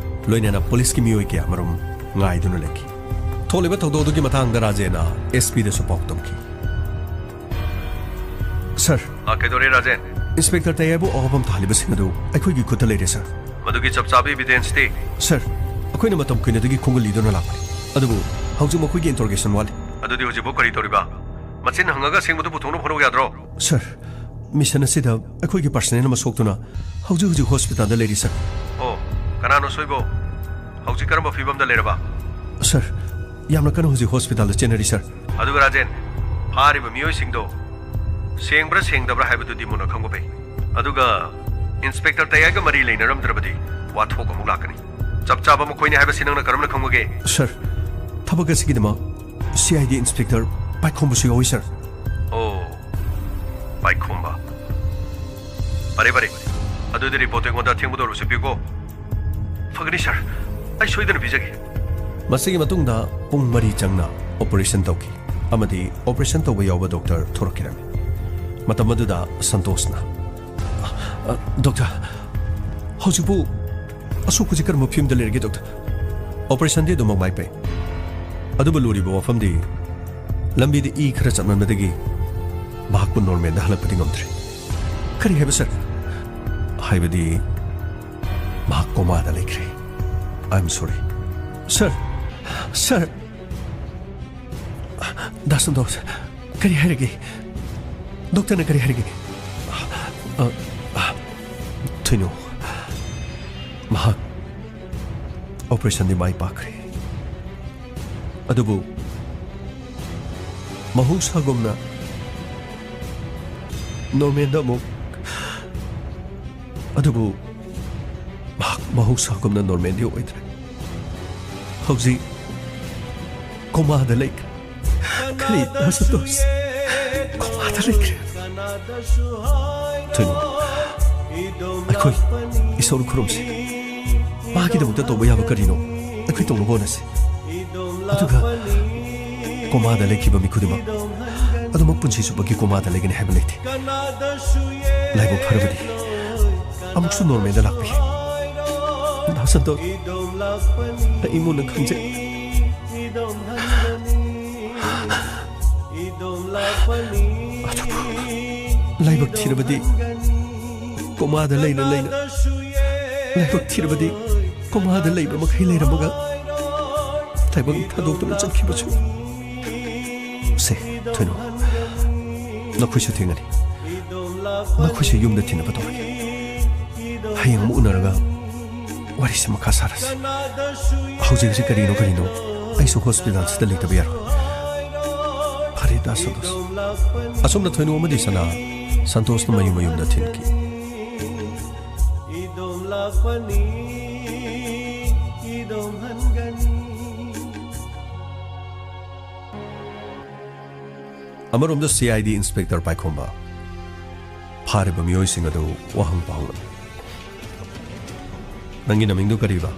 ꯂꯣꯏꯅꯅ ꯄꯨꯂꯤꯁꯀꯤ ꯃꯤꯑꯣꯏ ꯀꯌꯥꯃꯔꯨꯝ ꯉꯥꯏꯗꯨꯅ ꯂꯩꯈꯤ꯫ ꯊꯣꯛꯂꯤꯕ ꯊꯧꯗꯣꯛ ꯑꯗꯨꯒꯤ ꯃꯇꯥꯡꯗ ꯔꯥꯖꯦꯟꯅ ꯑꯦꯁ ꯄꯤꯗꯁꯨ ꯄꯥꯎ ꯇꯝꯈꯤ꯫ ꯁꯥꯔ꯫ ꯑ, ꯀꯩꯗꯧꯔꯦ, ꯔꯥꯖꯦꯟ? ꯏꯟꯁꯄꯦꯛꯇꯔ ꯇꯌꯥꯏꯕꯨ ꯑꯋꯥꯐꯝ ꯇꯥꯍꯜꯂꯤꯕꯁꯤꯡ ꯑꯗꯨ ꯑꯩꯈꯣꯏꯒꯤ ꯈꯨꯠꯇ ꯂꯩꯔꯦ, ꯁꯥꯔ꯫ ꯃꯗꯨꯒꯤ ꯆꯞ ꯆꯥꯕ ꯏꯕꯤꯗꯦꯟꯁꯇꯤ? ꯁꯥꯔ, ꯑꯩꯈꯣꯏꯅ ꯃꯇꯝ ꯀꯨꯏꯅꯗꯒꯤ ꯈꯣꯡꯒꯨꯜ ꯂꯤꯗꯨꯅ ꯂꯥꯛꯄꯅꯤ, ꯑꯗꯨꯕꯨ ꯍꯧꯖꯤꯛ ꯃꯈꯣꯏꯒꯤ ꯏꯟꯇꯔꯣꯒꯦꯁꯟ ꯋꯥꯠꯂꯤ꯫ ꯑꯗꯨꯗꯤ ꯍꯧꯖꯤꯛꯐꯥꯎ ꯀꯔꯤ ꯇꯧꯔꯤꯕ? ꯃꯆꯤꯟ ꯍꯪꯉꯒ ꯑꯁꯦꯡꯕꯗꯨ ꯄꯨꯊꯣꯛꯅꯕ ꯍꯣꯠꯅꯧ ꯌꯥꯗ꯭ꯔꯣ? ꯁꯥꯔ, ꯃꯤꯁꯟ ꯑꯁꯤꯗ ꯑꯩꯈꯣꯏꯒꯤ ꯄꯔꯁꯅꯦꯜ ꯑꯃ ꯁꯣꯛꯇꯨꯅ ꯍꯧꯖꯤꯛ ꯍꯧꯖꯤꯛ ꯍꯣꯁꯄꯤꯇꯥꯜꯗ ꯂꯩꯔꯤ, ꯁꯥꯔ꯫ ꯑꯣ, ꯀꯅꯥꯅꯣ ꯁꯣꯏꯕꯣ? ꯍꯧꯖꯤꯛ ꯀꯔꯝꯕ ꯐꯤꯕꯝꯗ ꯂꯩꯔꯕ? ꯁꯥꯔ, ꯌꯥꯝꯅ ꯀꯟꯅ ꯍꯧꯖꯤꯛ ꯍꯣꯁꯄꯤꯇꯥꯜꯗ ꯆꯦꯟꯅꯔꯤ, ꯁꯥꯔ꯫ ꯑꯗꯨꯒ ꯔꯥꯖꯦꯟ, ꯐꯥꯔꯤꯕ ꯃꯤꯑꯣꯏꯁꯤꯡꯗꯣ ꯁꯦꯡꯕ꯭ꯔꯥ ꯁꯦꯡꯗꯕ꯭ꯔꯥ ꯍꯥꯏꯕꯗꯨꯗꯤ ꯃꯨꯟꯅ ꯈꯪꯕ ꯐꯩ꯫ ꯑꯗꯨꯒ ꯏꯟꯁꯄꯦꯛꯇꯔ ꯇꯌꯥꯏꯒ ꯃꯔꯤ ꯂꯩꯅꯔꯝꯗ꯭ꯔꯕꯗꯤ ꯋꯥꯊꯣꯛ ꯑꯃꯨꯛ ꯂꯥꯛꯀꯅꯤ꯫ ꯆꯞ ꯆꯥꯕ ꯃꯈꯣꯏꯅꯤ ꯍꯥꯏꯕꯁꯤ ꯅꯪꯅ ꯀꯔꯝꯅ ꯈꯪꯕꯒꯦ? ꯁꯔ, ꯊꯕꯛ ꯑꯁꯤꯒꯤꯗꯃꯛ ꯁꯤ ꯑꯥꯏ ꯗꯤ ꯏꯟꯁꯄꯦꯛꯇꯔ ꯄꯥꯏꯈꯣꯝꯕꯁꯨ ꯌꯥꯎꯏ, ꯁꯔ꯫ ꯑꯣ, ꯄꯥꯏꯈꯣꯝꯕ꯫ ꯐꯔꯦ, ꯐꯔꯦ꯫ ꯑꯗꯨꯗꯤ ꯔꯤꯄꯣꯔꯠꯇꯨ ꯑꯩꯉꯣꯟꯗ ꯑꯊꯦꯡꯕꯗ ꯑꯣꯏꯔꯕꯁꯨ ꯄꯤꯌꯨꯀꯣ꯫ ꯐꯒꯅꯤ, ꯁꯔ꯫ ꯑꯩ ꯁꯣꯏꯗꯅ ꯄꯤꯖꯒꯦ꯫ ꯃꯁꯤꯒꯤ ꯃꯇꯨꯡꯗ ꯄꯨꯡ ꯃꯔꯤ ꯆꯪꯅ ꯑꯣꯄꯔꯦꯁꯟ ꯇꯧꯈꯤ ꯑꯃꯗꯤ ꯑꯣꯄꯔꯦꯁꯟ ꯇꯧꯕ ꯌꯥꯎꯕ ꯗꯣꯛꯇꯔ ꯊꯣꯔꯛꯈꯤꯔꯝꯃꯤ꯫ ꯃꯇꯝ ꯑꯗꯨꯗ ꯁꯟꯇꯣꯁꯅ, "ꯑ, ꯗꯣꯛꯇꯔ, ꯍꯧꯖꯤꯛꯄꯨ ꯑꯁꯣꯛꯄꯁꯤ ꯀꯔꯝꯕ ꯐꯤꯕꯝꯗ ꯂꯩꯔꯒꯦ, ꯗꯣꯛꯇꯔ?" "ꯑꯣꯄꯔꯦꯁꯟꯗꯤ ꯑꯗꯨꯃꯛ ꯃꯥꯏ ꯄꯥꯛꯏ꯫ ꯑꯗꯨꯕꯨ ꯂꯨꯔꯤꯕ ꯋꯥꯐꯝꯗꯤ ꯂꯝꯕꯤꯗ ꯏ ꯈꯔ ꯆꯠꯃꯟꯕꯗꯒꯤ ꯃꯍꯥꯛꯄꯨ ꯅꯣꯔꯃꯦꯜꯗ ꯍꯜꯂꯛꯄꯗꯤ ꯉꯝꯗ꯭ꯔꯤ꯫" "ꯀꯔꯤ ꯍꯥꯏꯕ, ꯁꯔ?" "ꯍꯥꯏꯕꯗꯤ ꯃꯍꯥꯛ ꯀꯣꯃꯥꯗ ꯂꯩꯈ꯭ꯔꯦ꯫ I am sorry." "Sir, sir!" "ꯗꯥ ꯁꯟꯇꯣꯁ, ꯀꯔꯤ ꯍꯥꯏꯔꯒꯦ? ꯗꯣꯛꯇꯔꯅ ꯀꯔꯤ ꯍꯥꯏꯔꯒꯦ?" "ꯑ, ꯑ, ꯊꯣꯏꯅꯨ, ꯃꯍꯥꯛ ꯑꯣꯄꯔꯦꯁꯟꯗꯤ ꯃꯥꯏ ꯄꯥꯛꯈ꯭ꯔꯦ꯫ ꯑꯗꯨꯕꯨ ꯃꯍꯧꯁꯥꯒꯨꯝꯅ ꯅꯣꯔꯃꯦꯜꯗ ꯑꯃꯨꯛ, ꯑꯗꯨꯕꯨ ꯃꯍꯥꯛ ꯃꯍꯧꯁꯥꯒꯨꯝꯅ ꯅꯣꯔꯃꯦꯜꯗꯤ ꯑꯣꯏꯗ꯭ꯔꯦ꯫ ꯍꯧꯖꯤꯛ ꯀꯣꯃꯥꯗ ꯂꯩꯈ꯭ꯔꯦ꯫" "ꯀꯔꯤ, ꯗꯥ ꯁꯟꯇꯣꯁ? ꯀꯣꯃꯥꯗ ꯂꯩꯈ꯭ꯔꯦ?" "ꯊꯣꯏꯅꯨ, ꯑꯩꯈꯣꯏ ꯏꯁꯣꯔ ꯈꯨꯔꯨꯝꯁꯤ꯫ ꯃꯥꯒꯤꯗꯃꯛꯇ ꯇꯧꯕ ꯌꯥꯕ ꯀꯔꯤꯅꯣ ꯑꯩꯈꯣꯏ ꯇꯧꯅꯕ ꯍꯣꯠꯅꯁꯤ꯫ ꯑꯗꯨꯒ ꯀꯣꯃꯥꯗ ꯂꯩꯈꯤꯕ ꯃꯤ ꯈꯨꯗꯤꯡꯃꯛ ꯑꯗꯨꯃꯛ ꯄꯨꯟꯁꯤ ꯆꯨꯞꯄꯒꯤ ꯀꯣꯃꯥꯗ ꯂꯩꯒꯅꯤ ꯍꯥꯏꯕ ꯂꯩꯇꯦ꯫ ꯂꯥꯏꯕꯛ ꯐꯔꯕꯗꯤ ꯑꯃꯨꯛꯁꯨ ꯅꯣꯔꯃꯦꯜꯗ ꯂꯥꯛꯄ ꯌꯥꯏ꯫ ꯗꯥ ꯁꯟꯇꯣꯁ, ꯑꯩ ꯃꯨꯟꯅ ꯈꯪꯖꯩ꯫ ꯑꯗꯨꯕꯨ ꯂꯥꯏꯕꯛ ꯊꯤꯔꯕꯗꯤ ꯀꯣꯃꯥꯗ ꯂꯩꯅ ꯂꯩꯅ, ꯂꯥꯏꯕꯛ ꯊꯤꯔꯕꯗꯤ ꯀꯣꯃꯥꯗ ꯂꯩꯕ ꯃꯈꯩ ꯂꯩꯔꯝꯃꯒ ꯇꯥꯏꯕꯪ ꯊꯥꯗꯣꯛꯇꯨꯅ ꯆꯠꯈꯤꯕꯁꯨ꯫ ꯁꯦ, ꯊꯣꯏꯅꯨ, ꯅꯈꯣꯏꯁꯨ ꯊꯦꯡꯉꯅꯤ꯫ ꯅꯈꯣꯏꯁꯨ ꯌꯨꯝꯗ ꯊꯤꯟꯅꯕ ꯇꯧꯔꯒꯦ꯫ ꯍꯌꯦꯡ ꯑꯃꯨꯛ ꯎꯅꯔꯒ ꯋꯥꯔꯤꯁꯤ ꯃꯈꯥ ꯁꯥꯔꯁꯤ꯫ ꯍꯧꯖꯤꯛ ꯍꯧꯖꯤꯛ ꯀꯔꯤꯅꯣ ꯀꯔꯤꯅꯣ ꯑꯩꯁꯨ ꯍꯣꯁꯄꯤꯇꯥꯜꯁꯤꯗ ꯂꯩꯇꯕ ꯌꯥꯔꯣꯏ꯫ ꯐꯔꯦ, ꯗꯥ ꯁꯟꯇꯣꯁ꯫ ꯑꯁꯨꯝꯅ ꯊꯣꯏꯅꯨ ꯑꯃꯗꯤ ꯁꯅꯥ ꯁꯟꯇꯣꯁꯅ ꯃꯌꯨꯝ ꯃꯌꯨꯝꯗ ꯊꯤꯟꯈꯤ꯫ ꯑꯃꯔꯣꯝꯗ ꯁꯤ ꯑꯥꯏ ꯗꯤ ꯏꯟꯁꯄꯦꯛꯇꯔ ꯄꯥꯏꯈꯣꯝꯕ, ꯐꯥꯔꯤꯕ ꯃꯤꯑꯣꯏꯁꯤꯡ ꯑꯗꯨ ꯋꯥꯍꯪ ꯄꯥꯎꯍꯪ꯫ ꯅꯪꯒꯤ ꯅꯃꯤꯡꯗꯨ ꯀꯔꯤꯕ?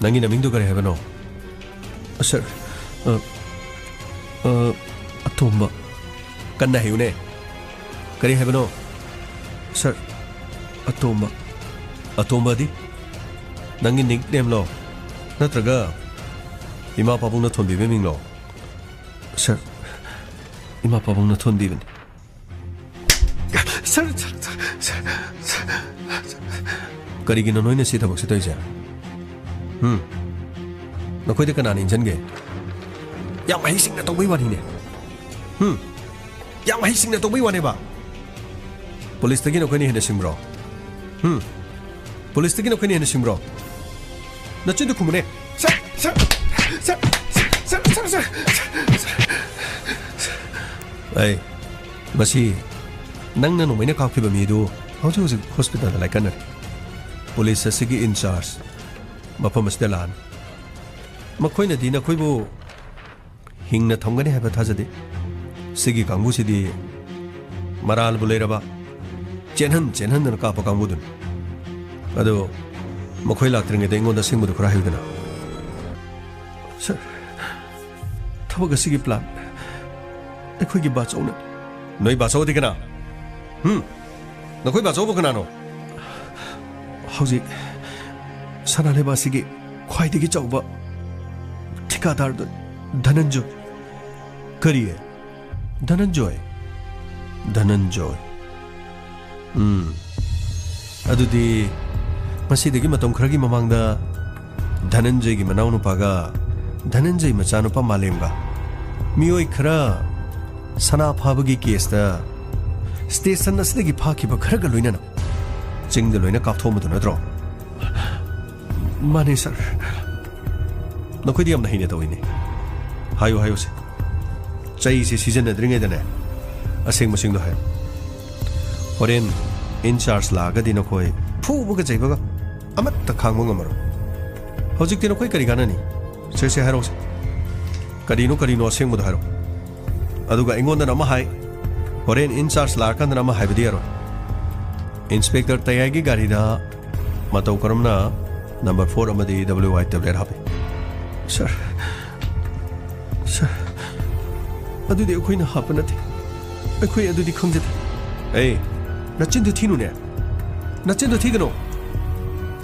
ꯅꯪꯒꯤ ꯅꯃꯤꯡꯗꯨ ꯀꯔꯤ ꯍꯥꯏꯕꯅꯣ? ꯁꯥꯔ, ꯑ, ꯑ, ꯑꯇꯣꯝꯕ꯫ ꯀꯟꯅ ꯍꯥꯏꯌꯨꯅꯦ꯫ ꯀꯔꯤ ꯍꯥꯏꯕꯅꯣ? ꯁꯥꯔ, ꯑꯇꯣꯝꯕ꯫ ꯑꯇꯣꯝꯕꯗꯤ? ꯅꯪꯒꯤ ꯅꯤꯛ ꯅꯦꯝꯂꯣ? ꯅꯠꯇ꯭ꯔꯒ ꯏꯃꯥ ꯄꯥꯕꯨꯡꯅ ꯊꯣꯟꯕꯤꯕ ꯃꯤꯡꯂꯣ? ꯁꯥꯔ, ꯏꯃꯥ ꯄꯥꯕꯨꯡꯅ ꯊꯣꯟꯕꯤꯕꯅꯤ꯫ ꯁꯥꯔ, ꯁꯥꯔ, ꯁꯥꯔ, ꯁꯥꯔ, ꯁꯥꯔ, ꯀꯔꯤꯒꯤꯅꯣ ꯅꯣꯏꯅ ꯁꯤ ꯊꯕꯛꯁꯤ ꯇꯧꯔꯤꯁꯦ? ꯍꯨꯝ? ꯅꯈꯣꯏꯗ ꯀꯅꯥꯅ ꯏꯟꯁꯤꯟꯒꯦ? ꯌꯥꯝ ꯍꯩꯁꯤꯡꯅ ꯇꯧꯕꯩ ꯋꯥꯅꯤꯅꯦ꯫ ꯍꯨꯝ? ꯌꯥꯝ ꯍꯩꯁꯤꯡꯅ ꯇꯧꯕꯩ ꯋꯥꯅꯦꯕ꯫ ꯄꯨꯂꯤꯁꯇꯒꯤ ꯅꯈꯣꯏꯅ ꯍꯦꯟꯅ ꯁꯤꯡꯕ꯭ꯔꯣ? ꯍꯨꯝ? ꯄꯨꯂꯤꯁꯇꯒꯤ ꯅꯈꯣꯏꯅ ꯍꯦꯟꯅ ꯁꯤꯡꯕ꯭ꯔꯣ? ꯅꯆꯤꯟꯗꯨ ꯈꯨꯝꯃꯨꯅꯦ꯫ ꯁꯥꯔ, ꯁꯥꯔ, ꯁꯥꯔ, ꯑꯩ, ꯃꯁꯤ ꯅꯪꯅ ꯅꯣꯡꯃꯩꯅ ꯀꯥꯞꯈꯤꯕ ꯃꯤꯗꯨ ꯍꯧꯖꯤꯛ ꯍꯧꯖꯤꯛ ꯍꯣꯁꯄꯤꯇꯥꯜꯗ ꯂꯥꯏꯀꯠꯅꯔꯤ꯫ ꯄꯨꯂꯤꯁ ꯑꯁꯤꯒꯤ ꯏꯟꯆꯥꯔꯖ ꯃꯐꯝ ꯑꯁꯤꯗ ꯂꯥꯛꯑꯅꯤ꯫ ꯃꯈꯣꯏꯅꯗꯤ ꯅꯈꯣꯏꯕꯨ ꯍꯤꯡꯅ ꯊꯝꯒꯅꯤ ꯍꯥꯏꯕ ꯊꯥꯖꯗꯦ꯫ ꯁꯤꯒꯤ ꯀꯥꯡꯕꯨꯁꯤꯗꯤ ꯃꯔꯥꯜꯕꯨ ꯂꯩꯔꯕ ꯆꯦꯟꯍꯟ ꯆꯦꯟꯍꯟꯗꯅ ꯀꯥꯞꯄ ꯀꯥꯡꯕꯨꯗꯨꯅꯤ꯫ ꯑꯗꯣ ꯃꯈꯣꯏ ꯂꯥꯛꯇ꯭ꯔꯤꯉꯩꯗ ꯑꯩꯉꯣꯟꯗ ꯑꯁꯦꯡꯕꯗꯨ ꯈꯔ ꯍꯥꯏꯌꯨꯗꯅ꯫ ꯁꯥꯔ, ꯊꯕꯛ ꯑꯁꯤꯒꯤ ꯄ꯭ꯂꯥꯟ ꯑꯩꯈꯣꯏꯒꯤ ꯕꯥꯆꯧꯅ꯫ ꯅꯣꯏ ꯕꯥꯆꯧꯗꯤ ꯀꯅꯥ? ꯍꯨꯝ? ꯅꯈꯣꯏ ꯕꯥꯆꯧꯕꯨ ꯀꯅꯥꯅꯣ? ꯍꯧꯖꯤꯛ ꯁꯅꯥ ꯂꯩꯕꯥꯛ ꯑꯁꯤꯒꯤ ꯈ꯭ꯋꯥꯏꯗꯒꯤ ꯆꯥꯎꯕ ꯊꯤꯀꯥꯗꯥꯔꯗꯨ ꯙꯅꯟꯖꯣꯏ꯫ ꯀꯔꯤ? ꯙꯅꯟꯖꯣꯏ? ꯙꯅꯟꯖꯣꯏ꯫ ꯎꯝ꯫ ꯑꯗꯨꯗꯤ ꯃꯁꯤꯗꯒꯤ ꯃꯇꯝ ꯈꯔꯒꯤ ꯃꯃꯥꯡꯗ ꯙꯅꯟꯖꯣꯏꯒꯤ ꯃꯅꯥꯎꯅꯨꯄꯥꯒ ꯙꯅꯟꯖꯣꯏ ꯃꯆꯥꯅꯨꯄꯥ ꯃꯥꯂꯦꯝꯒ ꯃꯤꯑꯣꯏ ꯈꯔ ꯁꯅꯥ ꯐꯥꯕꯒꯤ ꯀꯦꯁꯇ ꯁ꯭ꯇꯦꯁꯟ ꯑꯁꯤꯗꯒꯤ ꯐꯥꯈꯤꯕ ꯈꯔꯒ ꯂꯣꯏꯅꯅ ꯆꯤꯡꯗ ꯂꯣꯏꯅ ꯀꯥꯞꯊꯣꯛꯑꯝꯕꯗꯨ ꯅꯠꯇ꯭ꯔꯣ? ꯃꯥꯅꯦ, ꯁꯥꯔ꯫ ꯅꯈꯣꯏꯗꯤ ꯌꯥꯝꯅ ꯍꯩꯅ ꯇꯧꯏꯅꯦ꯫ ꯍꯥꯏꯌꯨ, ꯍꯥꯏꯌꯨꯁꯦ꯫ ꯆꯩꯁꯦ ꯁꯤꯖꯤꯟꯅꯗ꯭ꯔꯤꯉꯩꯗꯅꯦ, ꯑꯁꯦꯡꯕꯁꯤꯡꯗꯣ ꯍꯥꯏꯌꯨ꯫ ꯍꯣꯔꯦꯟ ꯏꯟꯆꯥꯔꯖ ꯂꯥꯛꯑꯒꯗꯤ ꯅꯈꯣꯏ ꯐꯨꯕꯒ ꯆꯩꯕꯒ ꯑꯃꯠꯇ ꯈꯥꯡꯕ ꯉꯝꯃꯔꯣꯏ꯫ ꯍꯧꯖꯤꯛꯇꯤ ꯅꯈꯣꯏ ꯀꯔꯤ ꯀꯥꯟꯅꯅꯤ? ꯁꯦ, ꯁꯦ, ꯍꯥꯏꯔꯛꯎꯁꯦ꯫ ꯀꯔꯤꯅꯣ, ꯀꯔꯤꯅꯣ ꯑꯁꯦꯡꯕꯗꯣ ꯍꯥꯏꯔꯛꯎ꯫ ꯑꯗꯨꯒ ꯑꯩꯉꯣꯟꯗꯅ ꯑꯃ ꯍꯥꯏ, ꯍꯣꯔꯦꯟ ꯏꯟ ꯆꯥꯔꯖ ꯂꯥꯛꯑꯀꯥꯟꯗꯅ ꯑꯃ ꯍꯥꯏꯕꯗꯤ ꯌꯥꯔꯣꯏ꯫ ꯏꯟꯁꯄꯦꯛꯇꯔ ꯇꯌꯥꯏꯒꯤ ꯒꯥꯔꯤꯗ ꯃꯇꯧ ꯀꯔꯝꯅ ꯅꯝꯕꯔ ꯐꯣꯔ ꯑꯃꯗꯤ ꯗꯕ꯭ꯂꯤꯎ ꯋꯥꯏ ꯇꯦꯕ꯭ꯂꯦꯠ ꯍꯥꯞꯄꯤ? ꯁꯥꯔ, ꯁꯥꯔ, ꯑꯗꯨꯗꯤ ꯑꯩꯈꯣꯏꯅ ꯍꯥꯞꯄ ꯅꯠꯇꯦ꯫ ꯑꯩꯈꯣꯏ ꯑꯗꯨꯗꯤ ꯈꯪꯖꯗꯦ꯫ ꯑꯦ, ꯅꯆꯤꯟꯗꯨ ꯊꯤꯅꯨꯅꯦ꯫ ꯅꯆꯤꯟꯗꯨ ꯊꯤꯒꯅꯨ꯫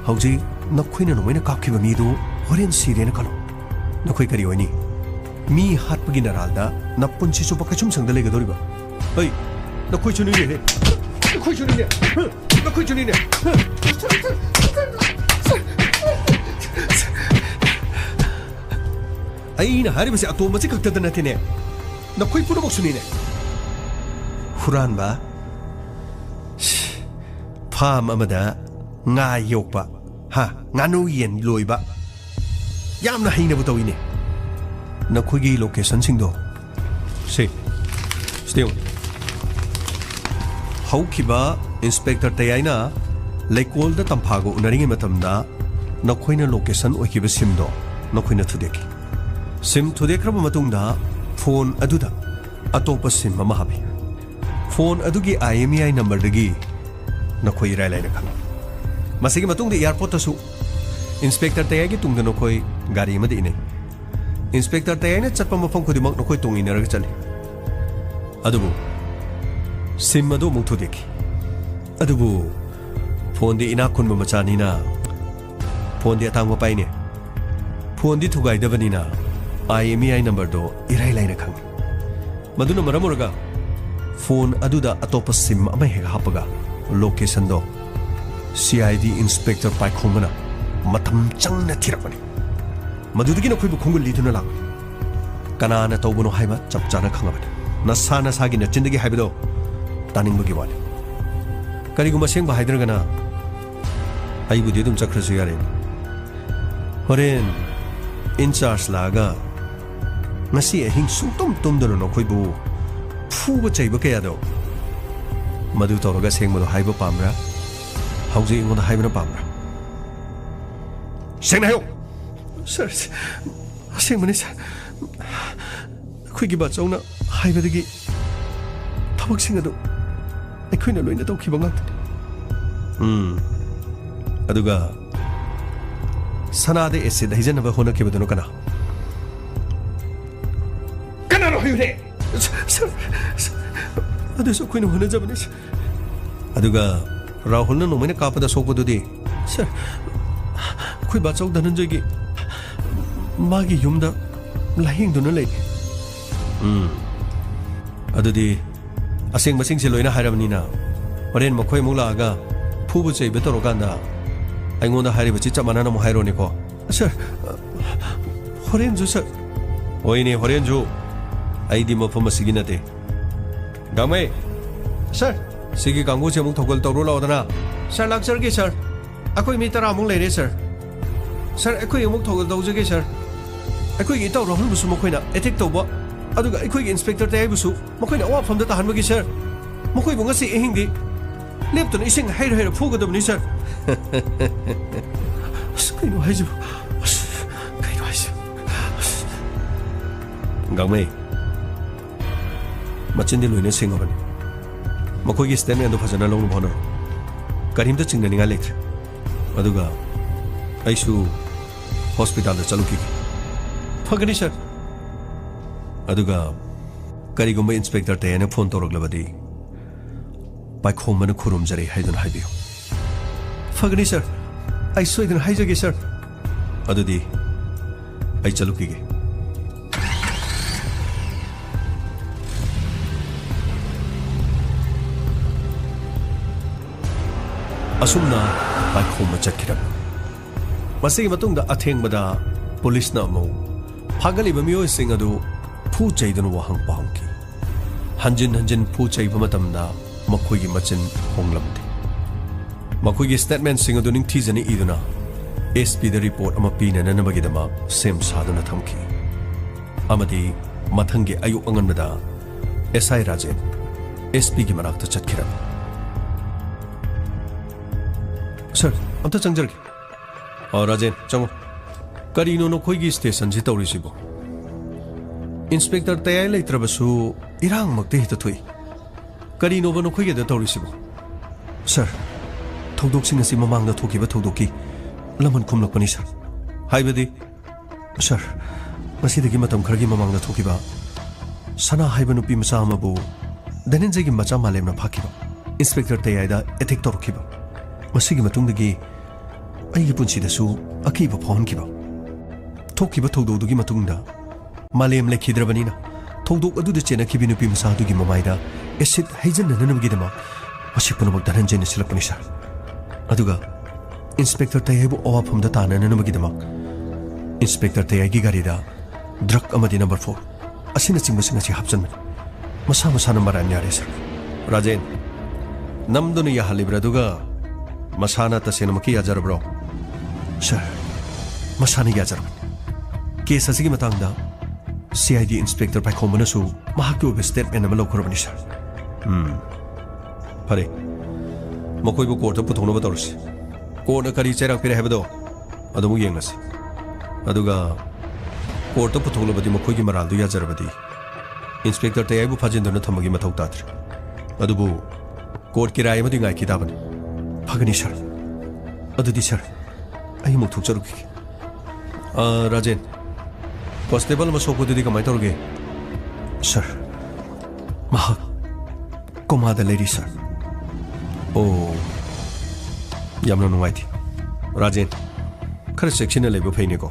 ꯍꯧꯖꯤꯛ ꯅꯈꯣꯏꯅ ꯅꯣꯡꯃꯩꯅ ꯀꯥꯞꯈꯤꯕ ꯃꯤꯗꯨ ꯍꯣꯔꯦꯟ ꯁꯤꯔꯦꯅ ꯈꯜꯂꯣ꯫ ꯅꯈꯣꯏ ꯀꯔꯤ ꯑꯣꯏꯅꯤ? ꯃꯤ ꯍꯥꯠꯄꯒꯤ ꯅꯔꯥꯜꯗ ꯅꯄꯨꯟꯁꯤ ꯆꯨꯞꯄ ꯀꯩꯁꯨꯝꯁꯪꯗ ꯂꯩꯒꯗꯧꯔꯤꯕ? ꯑꯩ, ꯅꯈꯣꯏꯁꯨꯅꯤꯅꯦꯍꯦ꯫ ꯅꯈꯣꯏꯁꯨꯅꯤꯅꯦ꯫ ꯅꯈꯣꯏꯁꯨꯅꯤꯅꯦ꯫ ꯑꯩꯅ ꯍꯥꯏꯔꯤꯕꯁꯤ ꯑꯇꯣꯝꯕꯁꯤ ꯈꯛꯇꯗ ꯅꯠꯇꯦꯅꯦ, ꯅꯈꯣꯏ ꯄꯨꯝꯅꯃꯛꯁꯨꯅꯤꯅꯦ꯫ ꯍꯨꯔꯥꯟꯕ, ꯐꯥꯝ ꯑꯃꯗ ꯉꯥ ꯌꯣꯛꯄ, ꯍꯥ, ꯉꯥꯅꯨ ꯌꯦꯟ ꯂꯣꯏꯕ, ꯌꯥꯝꯅ ꯍꯩꯅꯕ ꯇꯧꯏꯅꯦ꯫ ꯅꯈꯣꯏꯒꯤ ꯂꯣꯀꯦꯁꯟꯁꯤꯡꯗꯣ ꯁꯤ, ꯁꯤꯗ ꯌꯦꯡꯉꯨ꯫ ꯍꯧꯈꯤꯕ ꯏꯟꯁꯄꯦꯛꯇꯔ ꯇꯌꯥꯏꯅ ꯂꯩꯀꯣꯜꯗ ꯇꯝꯐꯥꯒ ꯎꯅꯔꯤꯉꯩ ꯃꯇꯝꯗ ꯅꯈꯣꯏꯅ ꯂꯣꯀꯦꯁꯟ ꯑꯣꯏꯈꯤꯕ ꯁꯤꯝꯗꯣ ꯅꯈꯣꯏꯅ ꯊꯨꯗꯦꯛꯈꯤ꯫ ꯁꯤꯝ ꯊꯨꯗꯦꯛꯈ꯭ꯔꯕ ꯃꯇꯨꯡꯗ ꯐꯣꯟ ꯑꯗꯨꯗ ꯑꯇꯣꯞꯄ ꯁꯤꯝ ꯑꯃ ꯍꯥꯞꯄꯤ꯫ ꯐꯣꯟ ꯑꯗꯨꯒꯤ IMEI ꯅꯝꯕꯔꯗꯒꯤ ꯅꯈꯣꯏ ꯏꯔꯥꯏ ꯂꯥꯏꯅ ꯈꯪꯏ꯫ ꯃꯁꯤꯒꯤ ꯃꯇꯨꯡꯗ ꯑꯦꯌꯥꯔꯄꯣꯔꯠꯇꯁꯨ ꯏꯟꯁꯄꯦꯛꯇꯔ ꯇꯌꯥꯏꯒꯤ ꯇꯨꯡꯗ ꯅꯈꯣꯏ ꯒꯥꯔꯤ ꯑꯃꯗ ꯏꯟꯅꯩ꯫ ꯏꯟꯁꯄꯦꯛꯇꯔ ꯇꯌꯥꯏꯅ ꯆꯠꯄ ꯃꯐꯝ ꯈꯨꯗꯤꯡꯃꯛ ꯅꯈꯣꯏ ꯇꯣꯡ ꯏꯟꯅꯔꯒ ꯆꯠꯂꯤ꯫ ꯑꯗꯨꯕꯨ ꯁꯤꯝ ꯑꯗꯨ ꯑꯃꯨꯛ ꯊꯨꯗꯦꯛꯈꯤ꯫ ꯑꯗꯨꯕꯨ ꯐꯣꯟꯗꯤ ꯏꯅꯥꯛ ꯈꯨꯟꯕ ꯃꯆꯥꯅꯤꯅ ꯐꯣꯟꯗꯤ ꯑꯇꯥꯡꯕ ꯄꯥꯏꯅꯦ꯫ ꯐꯣꯟꯗꯤ ꯊꯨꯒꯥꯏꯗꯕꯅꯤꯅ IMEI ꯅꯝꯕꯔꯗꯣ ꯏꯔꯥꯏ ꯂꯥꯏꯅ ꯈꯪꯏ꯫ ꯃꯗꯨꯅ ꯃꯔꯝ ꯑꯣꯏꯔꯒ ꯐꯣꯟ ꯑꯗꯨꯗ ꯑꯇꯣꯞꯄ ꯁꯤꯝ ꯑꯃ ꯍꯦꯛ ꯍꯥꯞꯄꯒ ꯂꯣꯀꯦꯁꯟꯗꯣ CID ꯏꯟꯁꯄꯦꯛꯇꯔ ꯄꯥꯏꯈꯣꯝꯕꯅ ꯃꯇꯝ ꯆꯪꯅ ꯊꯤꯔꯛꯄꯅꯤ꯫ ꯃꯗꯨꯗꯒꯤ ꯅꯈꯣꯏꯕꯨ ꯈꯣꯡꯒꯨꯜ ꯂꯤꯗꯨꯅ ꯂꯥꯛꯄꯅꯤ꯫ ꯀꯅꯥꯅ ꯇꯧꯕꯅꯣ ꯍꯥꯏꯕ ꯆꯞ ꯆꯥꯅ ꯈꯪꯉꯕꯅꯤ꯫ ꯅꯁꯥ ꯅꯁꯥꯒꯤ ꯅꯆꯤꯟꯗꯒꯤ ꯍꯥꯏꯕꯗꯣ ꯇꯥꯅꯤꯡꯕꯒꯤ ꯋꯥꯅꯤ꯫ ꯀꯔꯤꯒꯨꯝꯕ ꯑꯁꯦꯡꯕ ꯍꯥꯏꯗ꯭ꯔꯒꯅ ꯑꯩꯕꯨꯗꯤ ꯑꯗꯨꯝ ꯆꯠꯈ꯭ꯔꯁꯨ ꯌꯥꯔꯦ꯫ ꯍꯣꯔꯦꯟ ꯏꯟꯆꯥꯔꯖ ꯂꯥꯛꯑꯒ ꯉꯁꯤ ꯑꯍꯤꯡ ꯁꯨꯡꯇꯨꯝ ꯇꯨꯝꯗꯅ ꯅꯈꯣꯏꯕꯨ ꯐꯨꯕ ꯆꯩꯕ ꯀꯌꯥꯗꯣ, ꯃꯗꯨ ꯇꯧꯔꯒ ꯑꯁꯦꯡꯕꯗꯣ ꯍꯥꯏꯕ ꯄꯥꯝꯕ꯭ꯔꯥ? ꯍꯧꯖꯤꯛ ꯑꯩꯉꯣꯟꯗ ꯍꯥꯏꯕꯅ ꯄꯥꯝꯕ꯭ꯔꯥ? ꯁꯦꯡꯅ ꯍꯥꯏꯌꯨ꯫ ꯁꯥꯔ, ꯑꯁꯦꯡꯕꯅꯤ ꯁꯥꯔ꯫ ꯑꯩꯈꯣꯏꯒꯤ ꯕꯥꯆꯧꯅ ꯍꯥꯏꯕꯗꯒꯤ ꯊꯕꯛꯁꯤꯡ ꯑꯗꯨ ꯑꯩꯈꯣꯏꯅ ꯂꯣꯏꯅ ꯇꯧꯈꯤꯕ ꯉꯥꯛꯇꯅꯤ꯫ ꯎꯝ꯫ ꯑꯗꯨꯒ ꯁꯅꯥꯗ ꯑꯦꯁꯤꯗ ꯍꯩꯖꯅꯕ ꯍꯣꯠꯅꯈꯤꯕꯗꯨꯅ ꯀꯅꯥ? ꯀꯅꯥꯅꯣ ꯍꯥꯏꯌꯨꯅꯦ? ꯁꯔ, ꯁꯔ, ꯑꯗꯨꯁꯨ ꯑꯩꯈꯣꯏꯅ ꯍꯣꯠꯅꯖꯕꯅꯤ, ꯁꯔ꯫ ꯑꯗꯨꯒ ꯔꯥꯍꯨꯜꯅ ꯅꯣꯡꯃꯩꯅ ꯀꯥꯞꯄꯗ ꯁꯣꯛꯄꯗꯨꯗꯤ? ꯁꯔ, ꯑꯩꯈꯣꯏ ꯕꯥꯆꯧ ꯙꯅꯟꯖꯣꯏꯒꯤ ꯃꯥꯒꯤ ꯌꯨꯝꯗ ꯂꯥꯌꯦꯡꯗꯨꯅ ꯂꯩ꯫ ꯎꯝ꯫ ꯑꯗꯨꯗꯤ ꯑꯁꯦꯡꯕꯁꯤꯡꯁꯦ ꯂꯣꯏꯅ ꯍꯥꯏꯔꯕꯅꯤꯅ, ꯍꯣꯔꯦꯟ ꯃꯈꯣꯏ ꯑꯃꯨꯛ ꯂꯥꯛꯑꯒ ꯐꯨꯕ ꯆꯩꯕ ꯇꯧꯔꯀꯥꯟꯗ ꯑꯩꯉꯣꯟꯗ ꯍꯥꯏꯔꯤꯕꯁꯤ ꯆꯞ ꯃꯥꯟꯅꯅ ꯑꯃꯨꯛ ꯍꯥꯏꯔꯣꯅꯦꯀꯣ? ꯁꯔ, ꯍꯣꯔꯦꯟꯁꯨ, ꯁꯔ꯫ ꯍꯣꯏꯅꯦ, ꯍꯣꯔꯦꯟꯁꯨ꯫ ꯑꯩꯗꯤ ꯃꯐꯝ ꯑꯁꯤꯒꯤ ꯅꯠꯇꯦ꯫ ꯒꯥꯡꯃꯩ! ꯁꯔ! ꯁꯤꯒꯤ ꯀꯥꯡꯕꯨꯁꯦ ꯑꯃꯨꯛ ꯊꯧꯒꯜ ꯇꯧꯔꯨ ꯂꯥꯛꯑꯣꯗꯅ꯫ ꯁꯔ, ꯂꯥꯛꯆꯔꯒꯦ, ꯁꯔ꯫ ꯑꯩꯈꯣꯏ ꯃꯤ ꯇꯔꯥꯃꯨꯛ ꯂꯩꯔꯦ, ꯁꯔ꯫ ꯁꯔ, ꯑꯩꯈꯣꯏ ꯑꯃꯨꯛ ꯊꯧꯒꯜ ꯇꯧꯖꯒꯦ, ꯁꯔ꯫ ꯑꯩꯈꯣꯏꯒꯤ ꯏꯇꯥꯎ ꯔꯥꯍꯨꯜꯕꯨꯁꯨ ꯃꯈꯣꯏꯅ ꯑꯦꯇꯦꯛ ꯇꯧꯕ, ꯑꯗꯨꯒ ꯑꯩꯈꯣꯏꯒꯤ ꯏꯟꯁꯄꯦꯛꯇꯔ ꯇꯌꯥꯏꯕꯨꯁꯨ ꯃꯈꯣꯏꯅ ꯑꯋꯥꯐꯝꯗ ꯇꯥꯍꯟꯕꯒꯤ, ꯁꯔ꯫ ꯃꯈꯣꯏꯕꯨ ꯉꯁꯤ ꯑꯍꯤꯡꯗꯤ ꯂꯦꯞꯇꯅ ꯏꯁꯤꯡ ꯍꯩꯔ ꯍꯩꯔ ꯐꯨꯒꯗꯕꯅꯤ, ꯁꯔ꯫ ꯑꯁ, ꯀꯩꯅꯣ ꯍꯥꯏꯁꯤꯕꯨ? ꯑꯁ, ꯀꯩꯅꯣ ꯍꯥꯏꯁꯤꯕꯨ? ꯑꯁ꯫ ꯒꯥꯡꯃꯩ, ꯃꯆꯤꯟꯗꯤ ꯂꯣꯏꯅ ꯁꯦꯡꯉꯕꯅꯤ꯫ ꯃꯈꯣꯏꯒꯤ ꯁ꯭ꯇꯦꯠꯃꯦꯟꯗꯨ ꯐꯖꯅ ꯂꯧꯅꯕ ꯍꯣꯠꯅꯔꯣ꯫ ꯀꯔꯤꯝꯇ ꯆꯤꯡꯅꯅꯤꯡꯉꯥꯏ ꯂꯩꯇ꯭ꯔꯦ꯫ ꯑꯗꯨꯒ ꯑꯩꯁꯨ ꯍꯣꯁꯄꯤꯇꯥꯜꯗ ꯆꯠꯂꯨꯈꯤꯒꯦ꯫ ꯐꯒꯅꯤ, ꯁꯔ꯫ ꯑꯗꯨꯒ ꯀꯔꯤꯒꯨꯝꯕ ꯏꯟꯁꯄꯦꯛꯇꯔ ꯇꯌꯥꯏꯅ ꯐꯣꯟ ꯇꯧꯔꯛꯂꯕꯗꯤ, ꯄꯥꯏꯈꯣꯝꯕꯅ ꯈꯨꯔꯨꯝꯖꯔꯦ ꯍꯥꯏꯗꯨꯅ ꯍꯥꯏꯕꯤꯌꯨ꯫ ꯐꯒꯅꯤ, ꯁꯔ꯫ ꯑꯩ ꯁꯣꯏꯗꯅ ꯍꯥꯏꯖꯒꯦ, ꯁꯔ꯫ ꯑꯗꯨꯗꯤ ꯑꯩ ꯆꯠꯂꯨꯈꯤꯒꯦ꯫ ꯑꯁꯨꯝꯅ ꯄꯥꯏꯈꯣꯝꯕ ꯆꯠꯈꯤꯔꯝꯃꯤ꯫ ꯃꯁꯤꯒꯤ ꯃꯇꯨꯡꯗ ꯑꯊꯦꯡꯕꯗ ꯄꯨꯂꯤꯁꯅ ꯑꯃꯨꯛ ꯐꯥꯒꯠꯂꯤꯕ ꯃꯤꯑꯣꯏꯁꯤꯡ ꯑꯗꯨ ꯐꯨ ꯆꯩꯗꯨꯅ ꯋꯥꯍꯪ ꯄꯥꯎꯍꯪꯈꯤ꯫ ꯍꯟꯖꯤꯟ ꯍꯟꯖꯤꯟ ꯐꯨ ꯆꯩꯕ ꯃꯇꯝꯗ ꯃꯈꯣꯏꯒꯤ ꯃꯆꯤꯟ ꯍꯣꯡꯂꯝꯗꯦ꯫ ꯃꯈꯣꯏꯒꯤ ꯁ꯭ꯇꯦꯠꯃꯦꯟꯁꯤꯡ ꯑꯗꯨ ꯅꯤꯡꯊꯤꯖꯅ ꯏꯗꯨꯅ ꯑꯦꯁ ꯄꯤꯗ ꯔꯤꯄꯣꯔꯠ ꯑꯃ ꯄꯤꯅꯅꯕꯒꯤꯗꯃꯛ ꯁꯦꯝ ꯁꯥꯗꯨꯅ ꯊꯝꯈꯤ꯫ ꯑꯃꯗꯤ ꯃꯊꯪꯒꯤ ꯑꯌꯨꯛ ꯑꯉꯟꯕꯗ ꯑꯦꯁ ꯑꯥꯏ ꯔꯥꯖꯦꯟ ꯑꯦꯁ ꯄꯤꯒꯤ ꯃꯅꯥꯛꯇ ꯆꯠꯈꯤꯔꯝꯃꯤ꯫ ꯁꯔ, ꯑꯝꯇ ꯆꯪꯖꯔꯒꯦ꯫ ꯑ, ꯔꯥꯖꯦꯟ, ꯆꯪꯉꯣ꯫ ꯀꯔꯤꯅꯣ ꯅꯈꯣꯏꯒꯤ ꯁ꯭ꯇꯦꯁꯟꯁꯤ ꯇꯧꯔꯤꯁꯤꯕꯣ? ꯏꯟꯁꯄꯦꯛꯇꯔ ꯇꯌꯥꯏ ꯂꯩꯇ꯭ꯔꯕꯁꯨ ꯏꯔꯥꯡꯃꯛꯇꯤ ꯍꯦꯛꯇ ꯊꯣꯛꯏ꯫ ꯀꯔꯤꯅꯣꯕ ꯅꯈꯣꯏꯒꯤꯗ ꯇꯧꯔꯤꯁꯤꯕꯣ? ꯁꯥꯔ, ꯊꯧꯗꯣꯛꯁꯤꯡ ꯑꯁꯤ ꯃꯃꯥꯡꯗ ꯊꯣꯛꯈꯤꯕ ꯊꯧꯗꯣꯛꯀꯤ ꯂꯃꯟ ꯈꯨꯝꯂꯛꯄꯅꯤ, ꯁꯥꯔ꯫ ꯍꯥꯏꯕꯗꯤ? ꯁꯥꯔ, ꯉꯁꯤꯗꯒꯤ ꯃꯇꯝ ꯈꯔꯒꯤ ꯃꯃꯥꯡꯗ ꯊꯣꯛꯈꯤꯕ ꯁꯅꯥ ꯍꯥꯏꯕ ꯅꯨꯄꯤ ꯃꯆꯥ ꯑꯃꯕꯨ ꯙꯅꯟꯖꯌꯒꯤ ꯃꯆꯥ ꯃꯥꯂꯦꯝꯅ ꯐꯥꯈꯤꯕ, ꯏꯟꯁꯄꯦꯛꯇꯔ ꯇꯌꯥꯏꯗ ꯑꯦꯇꯦꯛ ꯇꯧꯔꯛꯈꯤꯕ, ꯃꯁꯤꯒꯤ ꯃꯇꯨꯡꯗꯒꯤ ꯑꯩꯒꯤ ꯄꯨꯟꯁꯤꯗꯁꯨ ꯑꯀꯤꯕ ꯐꯥꯎꯍꯟꯈꯤꯕ꯫ ꯊꯣꯛꯈꯤꯕ ꯊꯧꯗꯣꯛꯗꯨꯒꯤ ꯃꯇꯨꯡꯗ ꯃꯥꯂꯦꯝ ꯂꯩꯈꯤꯗ꯭ꯔꯕꯅꯤꯅ, ꯊꯧꯗꯣꯛ ꯑꯗꯨꯗ ꯆꯦꯟꯅꯈꯤꯕ ꯅꯨꯄꯤ ꯃꯆꯥ ꯑꯗꯨꯒꯤ ꯃꯃꯥꯏꯗ ꯑꯦꯁꯤꯗ ꯍꯩꯖꯤꯟꯅꯅꯕꯒꯤꯗꯃꯛ ꯃꯁꯤ ꯄꯨꯝꯅꯃꯛ ꯙꯅꯟꯖꯌꯅ ꯁꯤꯜꯂꯛꯄꯅꯤ, ꯁꯥꯔ꯫ ꯑꯗꯨꯒ ꯏꯟꯁꯄꯦꯛꯇꯔ ꯇꯌꯥꯏꯕꯨ ꯑꯋꯥꯐꯝꯗ ꯇꯥꯅꯅꯕꯒꯤꯗꯃꯛ ꯏꯟꯁꯄꯦꯛꯇꯔ ꯇꯌꯥꯏꯒꯤ ꯒꯥꯔꯤꯗ ꯗ꯭ꯔꯒ ꯑꯃꯗꯤ ꯅꯝꯕꯔ ꯐꯣꯔ ꯑꯁꯤꯅꯆꯤꯡꯕꯁꯤꯡ ꯑꯁꯤ ꯍꯥꯞꯆꯟꯕꯅꯤ꯫ ꯃꯁꯥ ꯃꯁꯥꯅ ꯃꯔꯥꯟ ꯌꯥꯔꯦ, ꯁꯥꯔ꯫ ꯔꯥꯖꯦꯟ, ꯅꯝꯗꯨꯅ ꯌꯥꯍꯜꯂꯤꯕ꯭ꯔꯥ, ꯑꯗꯨꯒ ꯃꯁꯥꯅ ꯇꯁꯦꯡꯅꯃꯛꯀꯤ ꯌꯥꯖꯔꯕ꯭ꯔꯣ? ꯁꯥꯔ, ꯃꯁꯥꯅ ꯌꯥꯖꯔꯕꯅꯤ꯫ ꯀꯦꯁ ꯑꯁꯤꯒꯤ ꯃꯇꯥꯡꯗ ꯁꯤ ꯑꯥꯏ ꯗꯤ ꯏꯟꯁꯄꯦꯛꯇꯔ ꯄꯥꯏꯈꯣꯝꯕꯅꯁꯨ ꯃꯍꯥꯛꯀꯤ ꯑꯣꯏꯕ ꯁ꯭ꯇꯦꯠꯃꯦꯟ ꯑꯃ ꯂꯧꯈ꯭ꯔꯕꯅꯤ, ꯁꯥꯔ꯫ ꯎꯝ, ꯐꯔꯦ꯫ ꯃꯈꯣꯏꯕꯨ ꯀꯣꯔꯠꯇ ꯄꯨꯊꯣꯛꯅꯕ ꯇꯧꯔꯁꯤ꯫ ꯀꯣꯔꯠꯅ ꯀꯔꯤ ꯆꯩꯔꯥꯛ ꯄꯤꯔꯦ ꯍꯥꯏꯕꯗꯣ ꯑꯗꯨꯃꯨꯛ ꯌꯦꯡꯂꯁꯤ꯫ ꯑꯗꯨꯒ ꯀꯣꯔꯠꯇ ꯄꯨꯊꯣꯛꯂꯕꯗꯤ, ꯃꯈꯣꯏꯒꯤ ꯃꯔꯥꯜꯗꯨ ꯌꯥꯖꯔꯕꯗꯤ, ꯏꯟꯁꯄꯦꯛꯇꯔ ꯇꯌꯥꯏꯕꯨ ꯐꯥꯖꯤꯟꯗꯨꯅ ꯊꯝꯕꯒꯤ ꯃꯊꯧ ꯇꯥꯗ꯭ꯔꯦ꯫ ꯑꯗꯨꯕꯨ ꯀꯣꯔꯠꯀꯤ ꯔꯥꯏ ꯑꯃꯗꯤ ꯉꯥꯏꯈꯤ ꯇꯥꯕꯅꯤ꯫ ꯐꯒꯅꯤ, ꯁꯥꯔ꯫ ꯑꯗꯨꯗꯤ, ꯁꯥꯔ, ꯑꯩ ꯑꯃꯨꯛ ꯊꯣꯛꯆꯔꯨꯈꯤꯒꯦ꯫ ꯑ, ꯔꯥꯖꯦꯟ, ꯀꯣꯟꯁꯇꯦꯕꯜ ꯑꯃ ꯁꯣꯛꯄꯗꯨꯗꯤ ꯀꯃꯥꯏꯅ ꯇꯧꯔꯒꯦ? ꯁꯥꯔ, ꯃꯍꯥꯛ ꯀꯣꯃꯥꯗ ꯂꯩꯔꯤ, ꯁꯥꯔ꯫ ꯑꯣ, ꯌꯥꯝꯅ ꯅꯨꯡꯉꯥꯏꯇꯦ꯫ ꯔꯥꯖꯦꯟ, ꯈꯔ ꯆꯦꯛꯁꯤꯟꯅ ꯂꯩꯕ ꯐꯩꯅꯦꯀꯣ꯫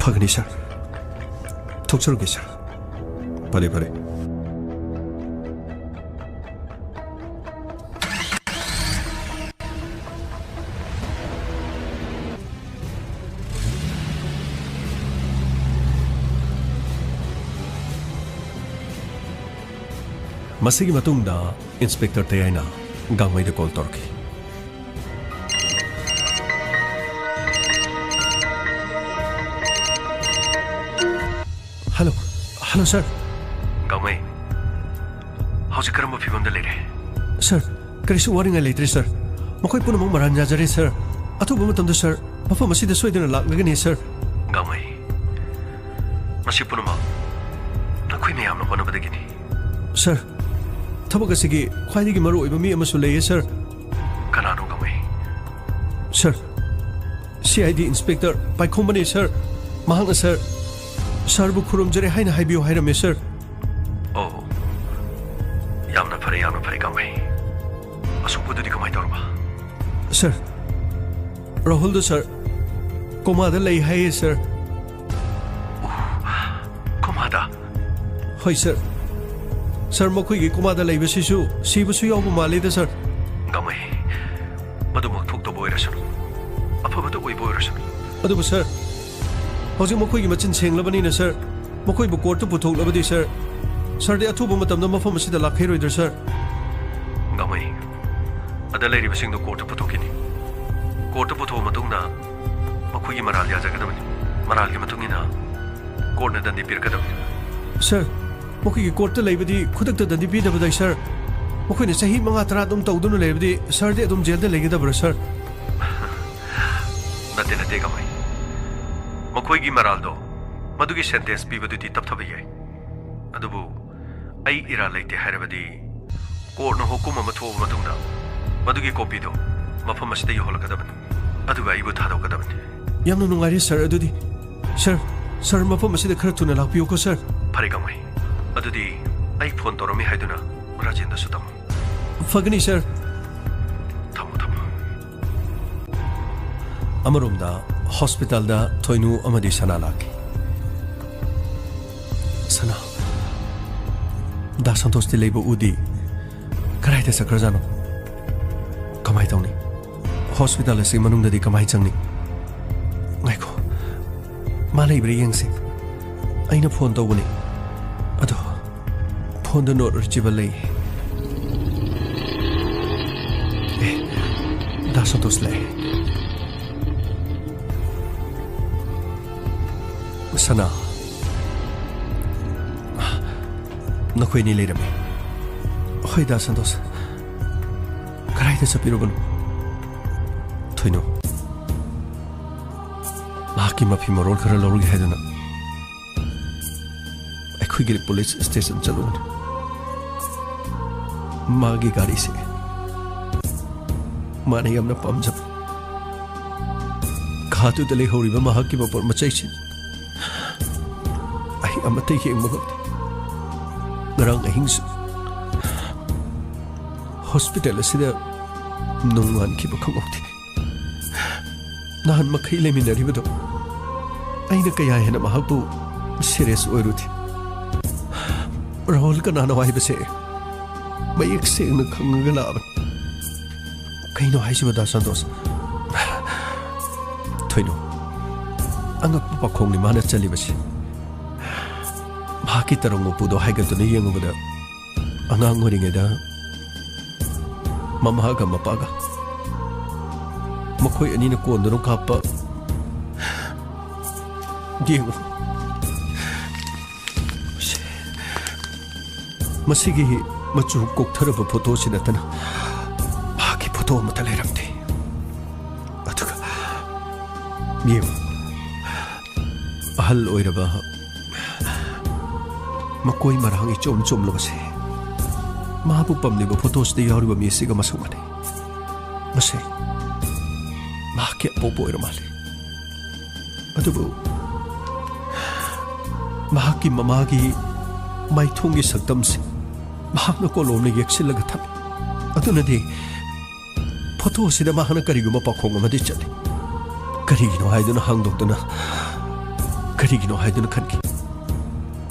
ꯐꯒꯅꯤ, ꯁꯥꯔ꯫ ꯊꯣꯛꯆꯔꯨꯒꯦ, ꯁꯥꯔ꯫ ꯐꯔꯦ, ꯐꯔꯦ꯫ ꯃꯁꯤꯒꯤ ꯃꯇꯨꯡꯗ ꯏꯟꯁꯄꯦꯛꯇꯔ ꯇꯌꯥꯏꯅ ꯒꯥꯡꯃꯩꯗ ꯀꯣꯜ ꯇꯧꯔꯛꯈꯤ꯫ ꯍꯜꯂꯣ, ꯍꯜꯂꯣ, ꯁꯥꯔ꯫ ꯒꯥꯡꯃꯩ, ꯍꯧꯖꯤꯛ ꯀꯔꯝꯕ ꯐꯤꯕꯝꯗ ꯂꯩꯔꯦ? ꯁꯥꯔ, ꯀꯔꯤꯁꯨ ꯋꯥꯅꯤꯡꯉꯥꯏ ꯂꯩꯇ꯭ꯔꯦ, ꯁꯥꯔ꯫ ꯃꯈꯣꯏ ꯄꯨꯝꯅꯃꯛ ꯃꯔꯥꯟ ꯌꯥꯖꯔꯦ, ꯁꯥꯔ꯫ ꯑꯊꯨꯕ ꯃꯇꯝꯗ, ꯁꯥꯔ, ꯃꯐꯝ ꯑꯁꯤꯗ ꯁꯣꯏꯗꯅ ꯂꯥꯛꯂꯒꯅꯤ, ꯁꯥꯔ꯫ ꯒꯥꯡꯃꯩ, ꯃꯁꯤ ꯄꯨꯝꯅꯃꯛ ꯅꯈꯣꯏ ꯃꯌꯥꯝꯅ ꯍꯣꯠꯅꯕꯗꯒꯤꯅꯤ꯫ ꯁꯥꯔ, ꯊꯕꯛ ꯑꯁꯤꯒꯤ ꯈ꯭ꯋꯥꯏꯗꯒꯤ ꯃꯔꯨꯑꯣꯏꯕ ꯃꯤ ꯑꯃꯁꯨ ꯂꯩꯌꯦ, ꯁꯥꯔ꯫ ꯀꯅꯥꯅꯣ, ꯀꯃꯩ? ꯁꯥꯔ, ꯁꯤ ꯑꯥꯏ ꯗꯤ ꯏꯟꯁꯄꯦꯛꯇꯔ ꯄꯥꯏꯈꯣꯝꯕꯅꯦ, ꯁꯥꯔ꯫ ꯃꯍꯥꯛꯅ, ꯁꯥꯔ, ꯁꯥꯔꯕꯨ ꯈꯨꯔꯨꯝꯖꯔꯤ ꯍꯥꯏꯅ ꯍꯥꯏꯕꯤꯌꯨ ꯍꯥꯏꯔꯝꯃꯦ, ꯁꯥꯔ꯫ ꯑꯣ, ꯌꯥꯝꯅ ꯐꯔꯦ, ꯌꯥꯝꯅ ꯐꯔꯦ, ꯀꯃꯩ꯫ ꯑꯁꯣꯛꯄꯗꯨꯗꯤ ꯀꯃꯥꯏ ꯇꯧꯔꯕ? ꯁꯥꯔ, ꯔꯥꯍꯨꯜꯗꯣ, ꯁꯥꯔ, ꯀꯣꯃꯥꯗ ꯂꯩ ꯍꯥꯏꯌꯦ, ꯁꯥꯔ꯫ ꯑꯣ, ꯀꯣꯃꯥꯗ? ꯍꯣꯏ, ꯁꯥꯔ꯫ ꯁꯥꯔ, ꯃꯈꯣꯏꯒꯤ ꯀꯣꯃꯥꯗ ꯂꯩꯕꯁꯤꯁꯨ ꯁꯤꯕꯁꯨ ꯌꯥꯎꯕ ꯃꯥꯜꯂꯤꯗ, ꯁꯥꯔ꯫ ꯀꯃꯩ, ꯃꯗꯨꯃꯛ ꯊꯣꯛꯇꯕ ꯑꯣꯏꯔꯁꯅꯨ, ꯑꯐꯕꯇ ꯑꯣꯏꯕ ꯑꯣꯏꯔꯁꯅꯨ꯫ ꯑꯗꯨꯕꯨ, ꯁꯥꯔ, ꯍꯧꯖꯤꯛ ꯃꯈꯣꯏꯒꯤ ꯃꯆꯤꯟ ꯁꯦꯡꯂꯕꯅꯤꯅ, ꯁꯥꯔ, ꯃꯈꯣꯏꯕꯨ ꯀꯣꯔꯠꯇ ꯄꯨꯊꯣꯛꯂꯕꯗꯤ, ꯁꯥꯔ, ꯁꯥꯔꯗꯤ ꯑꯊꯨꯕ ꯃꯇꯝꯗ ꯃꯐꯝ ꯑꯁꯤꯗ ꯂꯥꯛꯈꯤꯔꯣꯏꯗ꯭ꯔꯥ, ꯁꯥꯔ? ꯀꯃꯩ, ꯑꯗ ꯂꯩꯔꯤꯕꯁꯤꯡꯗꯨ ꯀꯣꯔꯠꯇ ꯄꯨꯊꯣꯛꯈꯤꯅꯤ꯫ ꯀꯣꯔꯠꯇ ꯄꯨꯊꯣꯛꯑ ꯃꯇꯨꯡꯗ ꯃꯈꯣꯏꯒꯤ ꯃꯔꯥꯜ ꯌꯥꯖꯒꯗꯕꯅꯤ꯫ ꯃꯔꯥꯜꯒꯤ ꯃꯇꯨꯡ ꯏꯟꯅ ꯀꯣꯔꯠꯅ ꯗꯟꯗꯤ ꯄꯤꯔꯛꯀꯗꯕꯅꯤ꯫ ꯁꯥꯔ, ꯃꯈꯣꯏꯒꯤ ꯀꯣꯔꯠꯇ ꯂꯩꯕꯗꯤ ꯈꯨꯗꯛꯇ ꯗꯟꯗꯤ ꯄꯤꯗꯕꯗꯥꯏ, ꯁꯥꯔ? ꯃꯈꯣꯏꯅ ꯆꯍꯤ ꯃꯉꯥ ꯇꯔꯥ ꯑꯗꯨꯝ ꯇꯧꯗꯨꯅ ꯂꯩꯔꯕꯗꯤ ꯁꯥꯔꯗꯤ ꯑꯗꯨꯝ ꯖꯦꯜꯗ ꯂꯩꯒꯗꯕ꯭ꯔꯥ, ꯁꯥꯔ? ꯅꯠꯇꯦ, ꯅꯠꯇꯦ, ꯀꯃꯩ꯫ ꯃꯈꯣꯏꯒꯤ ꯃꯔꯥꯜꯗꯣ, ꯃꯗꯨꯒꯤ ꯁꯦꯟꯇꯦꯟꯁ ꯄꯤꯕꯗꯨꯗꯤ ꯇꯞꯊꯕ ꯌꯥꯏ꯫ ꯑꯗꯨꯕꯨ ꯑꯩ ꯏꯔꯥꯜ ꯂꯩꯇꯦ ꯍꯥꯏꯔꯕꯗꯤ ꯀꯣꯔꯠꯅ ꯍꯨꯀꯨꯝ ꯑꯃ ꯊꯣꯛꯑꯕ ꯃꯇꯨꯡꯗ ꯃꯗꯨꯒꯤ ꯀꯣꯄꯤꯗꯣ ꯃꯐꯝ ꯑꯁꯤꯗ ꯌꯧꯍꯜꯂꯛꯀꯗꯕꯅꯤ, ꯑꯗꯨꯒ ꯑꯩꯕꯨ ꯊꯥꯗꯣꯛꯀꯗꯕꯅꯤ꯫ ꯌꯥꯝꯅ ꯅꯨꯡꯉꯥꯏꯔꯦ, ꯁꯥꯔ꯫ ꯑꯗꯨꯗꯤ, ꯁꯥꯔ, ꯁꯥꯔ, ꯃꯐꯝ ꯑꯁꯤꯗ ꯈꯔ ꯊꯨꯅ ꯂꯥꯛꯄꯤꯌꯨꯀꯣ, ꯁꯥꯔ꯫ ꯐꯔꯦ, ꯀꯃꯩ꯫ ꯑꯗꯨꯗꯤ ꯑꯩ ꯐꯣꯟ ꯇꯧꯔꯝꯃꯤ ꯍꯥꯏꯗꯨꯅ ꯔꯥꯖꯦꯟꯗꯁꯨ ꯇꯝꯃꯨ꯫ ꯐꯒꯅꯤ, ꯁꯥꯔ꯫ ꯊꯝꯃꯣ, ꯊꯝꯃꯣ꯫ ꯑꯃꯔꯣꯝꯗ ꯍꯣꯁꯄꯤꯇꯥꯜꯗ ꯊꯣꯏꯅꯨ ꯑꯃꯗꯤ ꯁꯅꯥ ꯂꯥꯛꯈꯤ꯫ ꯁꯅꯥ, ꯗꯥ ꯁꯟꯇꯣꯁꯇꯤ ꯂꯩꯕ ꯎꯗꯦ꯫ ꯀꯗꯥꯏꯗ ꯆꯠꯈ꯭ꯔꯖꯥꯠꯅꯣ? ꯀꯃꯥꯏ ꯇꯧꯅꯤ? ꯍꯣꯁꯄꯤꯇꯥꯜ ꯑꯁꯤ ꯃꯅꯨꯡꯗꯗꯤ ꯀꯃꯥꯏ ꯆꯪꯅꯤ? ꯉꯥꯏꯈꯣ, ꯃꯥ ꯂꯩꯕ꯭ꯔꯥ ꯌꯦꯡꯁꯤ꯫ ꯑꯩꯅ ꯐꯣꯟ ꯇꯧꯕꯅꯤ꯫ ꯑꯗꯣ, ꯐꯣꯟꯗ not reachable ꯂꯩ꯫ ꯑꯦ, ꯗꯥ ꯁꯟꯇꯣꯁ ꯂꯥꯛꯑꯦ꯫ ꯁꯅꯥ, ꯅꯈꯣꯏ ꯑꯅꯤ ꯂꯩꯔꯝꯃꯤ꯫ ꯍꯣꯏ, ꯗꯥ ꯁꯟꯇꯣꯁ꯫ ꯀꯗꯥꯏꯗ ꯆꯠꯄꯤꯔꯨꯕꯅꯣ? ꯊꯣꯏꯅꯨ, ꯃꯍꯥꯛꯀꯤ ꯃꯐꯤ ꯃꯔꯣꯜ ꯈꯔ ꯂꯧꯔꯨꯒꯦ ꯍꯥꯏꯗꯨꯅ ꯑꯩꯈꯣꯏꯒꯤ ꯄꯨꯂꯤꯁ ꯁ꯭ꯇꯦꯁꯟ ꯆꯠꯂꯨꯕꯅꯤ꯫ ꯃꯥꯒꯤ ꯒꯥꯔꯤꯁꯦ ꯃꯥꯅ ꯌꯥꯝꯅ ꯄꯥꯝꯖꯕ꯫ ꯀꯥꯗꯨꯗ ꯂꯩꯍꯧꯔꯤꯕ ꯃꯍꯥꯛꯀꯤ ꯃꯄꯣꯠ ꯃꯆꯩꯁꯤꯡ ꯑꯩ ꯑꯃꯠꯇ ꯌꯦꯡꯕ ꯉꯝꯗꯦ꯫ ꯉꯔꯥꯡ ꯑꯍꯤꯡꯁꯨ ꯍꯣꯁꯄꯤꯇꯥꯜ ꯑꯁꯤꯗ ꯅꯣꯡꯉꯥꯟꯈꯤꯕ ꯈꯪꯍꯧꯗꯦ꯫ ꯅꯍꯥꯟ ꯃꯈꯩ ꯂꯩꯃꯤꯟꯅꯔꯤꯕꯗꯣ ꯑꯩꯅ ꯀꯌꯥ ꯍꯦꯟꯅ ꯃꯍꯥꯛꯄꯨ ꯁꯤꯔꯤꯌꯁ ꯑꯣꯏꯔꯨꯗꯦ꯫ ꯔꯥꯍꯨꯜ ꯀꯅꯥꯅꯣ ꯍꯥꯏꯕꯁꯦ ꯃꯌꯦꯛ ꯁꯦꯡꯅ ꯈꯪꯉꯒ ꯂꯥꯛꯑꯕꯅꯤ꯫ ꯀꯩꯅꯣ ꯍꯥꯏꯁꯤꯕ, ꯗꯥ ꯁꯟꯇꯣꯁ? ꯊꯣꯏꯅꯨ, ꯑꯉꯛꯄ ꯄꯥꯈꯣꯡꯅꯤ ꯃꯥꯅ ꯆꯜꯂꯤꯕꯁꯤ꯫ ꯃꯍꯥꯛꯀꯤ ꯇꯔꯪ ꯎꯄꯨꯗꯣ ꯍꯥꯏꯒꯠꯇꯨꯅ ꯌꯦꯡꯉꯨꯕꯗ, ꯑꯉꯥꯡ ꯑꯣꯏꯔꯤꯉꯩꯗ ꯃꯃꯥꯒ ꯃꯄꯥꯒ ꯃꯈꯣꯏ ꯑꯅꯤꯅ ꯀꯣꯟꯗꯨꯅ ꯀꯥꯞꯄ ꯌꯦꯡꯉꯨ꯫ ꯃꯁꯤꯒꯤ ꯃꯆꯨ ꯀꯣꯛꯊꯔꯕ ꯐꯣꯇꯣꯁꯤ ꯅꯠꯇꯅ ꯃꯍꯥꯛꯀꯤ ꯐꯣꯇꯣ ꯑꯃꯠꯇ ꯂꯩꯔꯝꯗꯦ꯫ ꯑꯗꯨꯒ ꯌꯦꯡꯉꯨ, ꯑꯍꯜ ꯑꯣꯏꯔꯕ ꯃꯀꯣꯏ ꯃꯔꯥꯡ ꯏꯆꯣꯝ ꯆꯣꯝꯂꯕꯁꯦ ꯃꯍꯥꯛꯄꯨ ꯄꯝꯂꯤꯕ ꯐꯣꯇꯣꯁꯤꯗ ꯌꯥꯎꯔꯤꯕ ꯃꯤꯁꯤꯒ ꯃꯁꯛ ꯃꯥꯟꯅꯩ꯫ ꯃꯁꯦ ꯃꯍꯥꯛꯀꯤ ꯑꯄꯣꯛꯄ ꯑꯣꯏꯔ ꯃꯥꯜꯂꯤ꯫ ꯑꯗꯨꯕꯨ ꯃꯍꯥꯛꯀꯤ ꯃꯃꯥꯒꯤ ꯃꯥꯏꯊꯣꯡꯒꯤ ꯁꯛꯇꯝꯁꯤ ꯃꯍꯥꯛꯅ ꯀꯣꯂꯣꯝꯅ ꯌꯦꯛꯁꯤꯜꯂꯒ ꯊꯝꯃꯤ꯫ ꯑꯗꯨꯅꯗꯤ ꯐꯣꯇꯣ ꯑꯁꯤꯗ ꯃꯍꯥꯛꯅ ꯀꯔꯤꯒꯨꯝꯕ ꯄꯥꯈꯣꯡ ꯑꯃꯗꯤ ꯆꯠꯂꯤ꯫ ꯀꯔꯤꯒꯤꯅꯣ ꯍꯥꯏꯗꯨꯅ ꯍꯥꯡꯗꯣꯛꯇꯨꯅ ꯀꯔꯤꯒꯤꯅꯣ ꯍꯥꯏꯗꯨꯅ ꯈꯟꯈꯤ꯫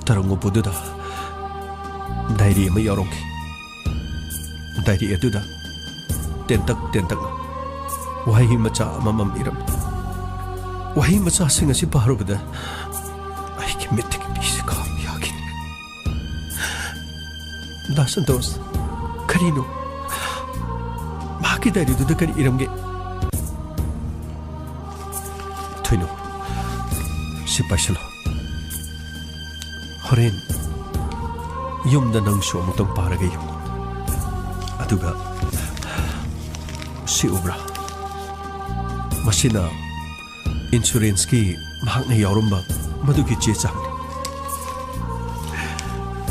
ꯇꯔꯪ ꯎꯄꯨꯗꯨꯗ ꯗꯥꯏꯔꯤ ꯑꯃ ꯌꯥꯎꯔꯝꯈꯤ꯫ ꯗꯥꯏꯔꯤ ꯑꯗꯨꯗ ꯇꯦꯟꯇꯛ ꯇꯦꯟꯇꯛꯅ ꯋꯥꯍꯩ ꯃꯆꯥ ꯑꯃꯃꯝ ꯏꯔꯝꯃꯤ꯫ ꯋꯥꯍꯩ ꯃꯆꯥꯁꯤꯡ ꯑꯁꯤ ꯄꯥꯔꯨꯕꯗ ꯑꯩꯒꯤ ꯃꯤꯠꯇꯒꯤ ꯄꯤꯁꯤ ꯈꯥꯝ ꯌꯥꯈꯤꯗ꯭ꯔꯦ꯫ ꯗꯥ ꯁꯟꯇꯣꯁ, ꯀꯔꯤꯅꯣ? ꯃꯍꯥꯛꯀꯤ ꯗꯥꯏꯔꯤꯗꯨꯗ ꯀꯔꯤ ꯏꯔꯝꯒꯦ? ꯊꯣꯏꯅꯨ, ꯁꯤ ꯄꯥꯏꯁꯤꯜꯂꯣ꯫ ꯍꯣꯔꯦꯟ ꯌꯨꯝꯗ ꯅꯪꯁꯨ ꯑꯃꯨꯛꯇꯪ ꯄꯥꯔꯒ ꯌꯦꯡꯉꯨ꯫ ꯑꯗꯨꯒ ꯁꯤ ꯎꯕ꯭ꯔꯥ? ꯃꯁꯤꯅ ꯏꯟꯁꯨꯔꯦꯟꯁꯀꯤ ꯃꯍꯥꯛꯅ ꯌꯥꯎꯔꯝꯕ ꯃꯗꯨꯒꯤ ꯆꯦ ꯆꯥꯡꯅꯤ꯫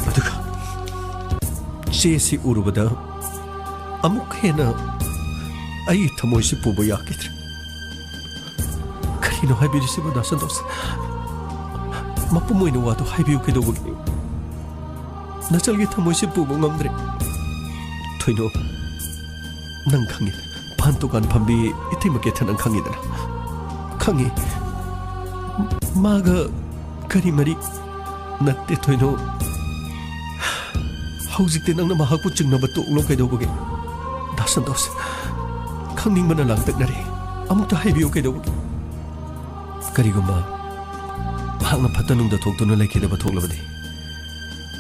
ꯑꯗꯨꯒ ꯆꯦꯁꯤ ꯎꯔꯨꯕꯗ ꯑꯃꯨꯛ ꯍꯦꯟꯅ ꯑꯩ ꯊꯃꯣꯏꯁꯤ ꯄꯨꯕ ꯌꯥꯈꯤꯗ꯭ꯔꯦ꯫ ꯀꯔꯤꯅꯣ ꯍꯥꯏꯕꯤꯔꯤꯁꯤꯕꯣ, ꯗꯥ ꯁꯟꯇꯣꯁ? ꯃꯄꯨꯝ ꯑꯣꯏꯅ ꯋꯥꯗꯨ ꯍꯥꯏꯕꯤꯌꯨ, ꯀꯩꯗꯧꯕꯒꯦ? ꯅꯆꯜꯒꯤ ꯊꯃꯣꯏꯁꯤ ꯄꯨꯕ ꯉꯝꯗ꯭ꯔꯦ꯫ ꯊꯣꯏꯅꯣ, ꯅꯪ ꯈꯪꯉꯤ, ꯄꯥꯟ ꯗꯨꯀꯥꯟ ꯐꯝꯕꯤ ꯏꯇꯩꯃ ꯀꯦꯊꯟ ꯅꯪ ꯈꯪꯉꯤꯗꯅ? ꯈꯪꯉꯤ꯫ ꯃꯥꯒ ꯀꯔꯤ ꯃꯔꯤ? ꯅꯠꯇꯦ ꯊꯣꯏꯅꯣ, ꯍꯧꯖꯤꯛꯇꯤ ꯅꯪꯅ ꯃꯍꯥꯛꯄꯨ ꯆꯤꯡꯅꯕ ꯇꯣꯛꯂꯣ, ꯀꯩꯗꯧꯕꯒꯦ? ꯗꯥ ꯁꯟꯇꯣꯁ, ꯈꯪꯅꯤꯡꯕꯅ ꯂꯥꯡꯇꯛꯅꯔꯦ꯫ ꯑꯃꯨꯛꯇ ꯍꯥꯏꯕꯤꯌꯨ, ꯀꯩꯗꯧꯕꯒꯦ? ꯀꯔꯤꯒꯨꯝꯕ ꯃꯍꯥꯛꯅ ꯐꯠꯇ ꯅꯨꯡꯗ ꯊꯣꯛꯇꯨꯅ ꯂꯩꯈꯤꯗꯕ ꯊꯣꯛꯂꯕꯗꯤ,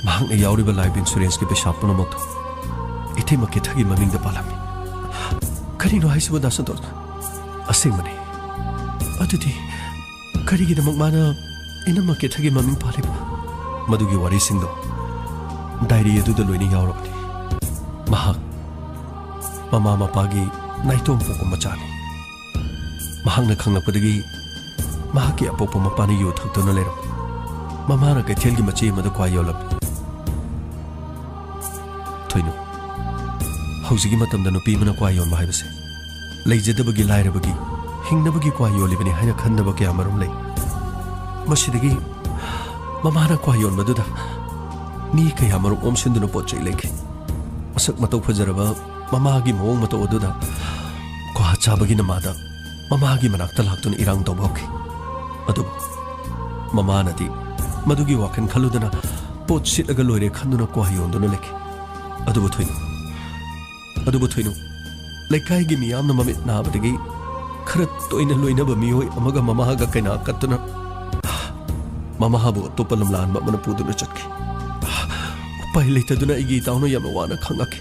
ꯃꯍꯥꯛꯅ ꯌꯥꯎꯔꯤꯕ ꯂꯥꯏꯐ ꯏꯟꯁꯨꯔꯦꯟꯁꯀꯤ ꯄꯩꯁꯥ ꯄꯨꯝꯅꯃꯛꯇꯣ ꯏꯇꯩꯃ ꯀꯦꯊꯒꯤ ꯃꯃꯤꯡꯗ ꯄꯥꯜꯂꯝꯃꯤ꯫ ꯀꯔꯤꯅꯣ ꯍꯥꯏꯁꯤꯕꯣ, ꯗꯥ ꯁꯟꯇꯣꯁ? ꯑꯁꯦꯡꯕꯅꯤ꯫ ꯑꯗꯨꯗꯤ ꯀꯔꯤꯒꯤꯗꯃꯛ ꯃꯥꯅ ꯏꯅꯝꯃ ꯀꯦꯊꯒꯤ ꯃꯃꯤꯡ ꯄꯥꯜꯂꯤꯕ? ꯃꯗꯨꯒꯤ ꯋꯥꯔꯤꯁꯤꯡꯗꯣ ꯗꯥꯏꯔꯤ ꯑꯗꯨꯗ ꯂꯣꯏꯅ ꯌꯥꯎꯔꯕꯅꯤ꯫ ꯃꯍꯥꯛ ꯃꯃꯥ ꯃꯄꯥꯒꯤ ꯅꯥꯏꯇꯣꯝ ꯄꯣꯛꯄ ꯃꯆꯥꯅꯤ꯫ ꯃꯍꯥꯛꯅ ꯈꯪꯂꯛꯄꯗꯒꯤ ꯃꯍꯥꯛꯀꯤ ꯑꯄꯣꯛꯄ ꯃꯄꯥꯅ ꯌꯨ ꯊꯛꯇꯨꯅ ꯂꯩꯔꯝꯃꯤ꯫ ꯃꯃꯥꯅ ꯀꯩꯊꯦꯜꯒꯤ ꯃꯆꯦ ꯑꯃꯗ ꯀ꯭ꯋꯥ ꯌꯣꯜꯂꯝꯃꯤ꯫ ꯊꯣꯏꯅꯨ, ꯍꯧꯖꯤꯛꯀꯤ ꯃꯇꯝꯗ ꯅꯨꯄꯤ ꯑꯃꯅ ꯀ꯭ꯋꯥ ꯌꯣꯟꯕ ꯍꯥꯏꯕꯁꯦ ꯂꯩꯖꯗꯕꯒꯤ, ꯂꯥꯏꯔꯕꯒꯤ, ꯍꯤꯡꯅꯕꯒꯤ ꯀ꯭ꯋꯥ ꯌꯣꯜꯂꯤꯕꯅꯤ ꯍꯥꯏꯅ ꯈꯟꯗꯕ ꯀꯌꯥꯃꯔꯨꯝ ꯂꯩ꯫ ꯃꯁꯤꯗꯒꯤ ꯃꯃꯥꯅ ꯀ꯭ꯋꯥ ꯌꯣꯟꯕꯗꯨꯗ ꯃꯤ ꯀꯌꯥꯃꯔꯨꯝ ꯑꯣꯝꯁꯤꯟꯗꯨꯅ ꯄꯣꯠ ꯆꯩ ꯂꯩꯈꯤ꯫ ꯃꯁꯛ ꯃꯇꯧ ꯐꯖꯔꯕ ꯃꯃꯥꯒꯤ ꯃꯑꯣꯡ ꯃꯇꯧ ꯑꯗꯨꯗ ꯀ꯭ꯋꯥ ꯆꯥꯕꯒꯤ ꯅꯃꯥꯗ ꯃꯃꯥꯒꯤ ꯃꯅꯥꯛꯇ ꯂꯥꯛꯇꯨꯅ ꯏꯔꯥꯡ ꯇꯧꯕ ꯍꯧꯈꯤ꯫ ꯑꯗꯨꯕꯨ ꯃꯃꯥꯅꯗꯤ ꯃꯗꯨꯒꯤ ꯋꯥꯈꯜ ꯈꯜꯂꯨꯗꯅ ꯄꯣꯠ ꯁꯤꯠꯂꯒ ꯂꯣꯏꯔꯦ ꯈꯟꯗꯨꯅ ꯀ꯭ꯋꯥ ꯌꯣꯟꯗꯨꯅ ꯂꯩꯈꯤ꯫ ꯑꯗꯨꯕꯨ ꯊꯣꯏꯅꯨ, ꯑꯗꯨꯕꯨ ꯊꯣꯏꯅꯨ, ꯂꯩꯀꯥꯏꯒꯤ ꯃꯤꯌꯥꯝꯅ ꯃꯃꯤꯠ ꯅꯥꯕꯗꯒꯤ ꯈꯔ ꯇꯣꯏꯅ ꯂꯣꯏꯅꯕ ꯃꯤꯑꯣꯏ ꯑꯃꯒ ꯃꯃꯥꯒ ꯀꯩꯅꯥ ꯀꯠꯇꯨꯅ ꯃꯃꯥꯕꯨ ꯑꯇꯣꯞꯄ ꯂꯝꯂꯥꯟꯕ ꯑꯃꯅ ꯄꯨꯗꯨꯅ ꯆꯠꯈꯤ꯫ ꯎꯄꯥꯏ ꯂꯩꯇꯗꯨꯅ ꯑꯩꯒꯤ ꯏꯇꯥꯎꯅ ꯌꯥꯝꯅ ꯋꯥꯅ ꯈꯥꯡꯂꯛꯈꯤ꯫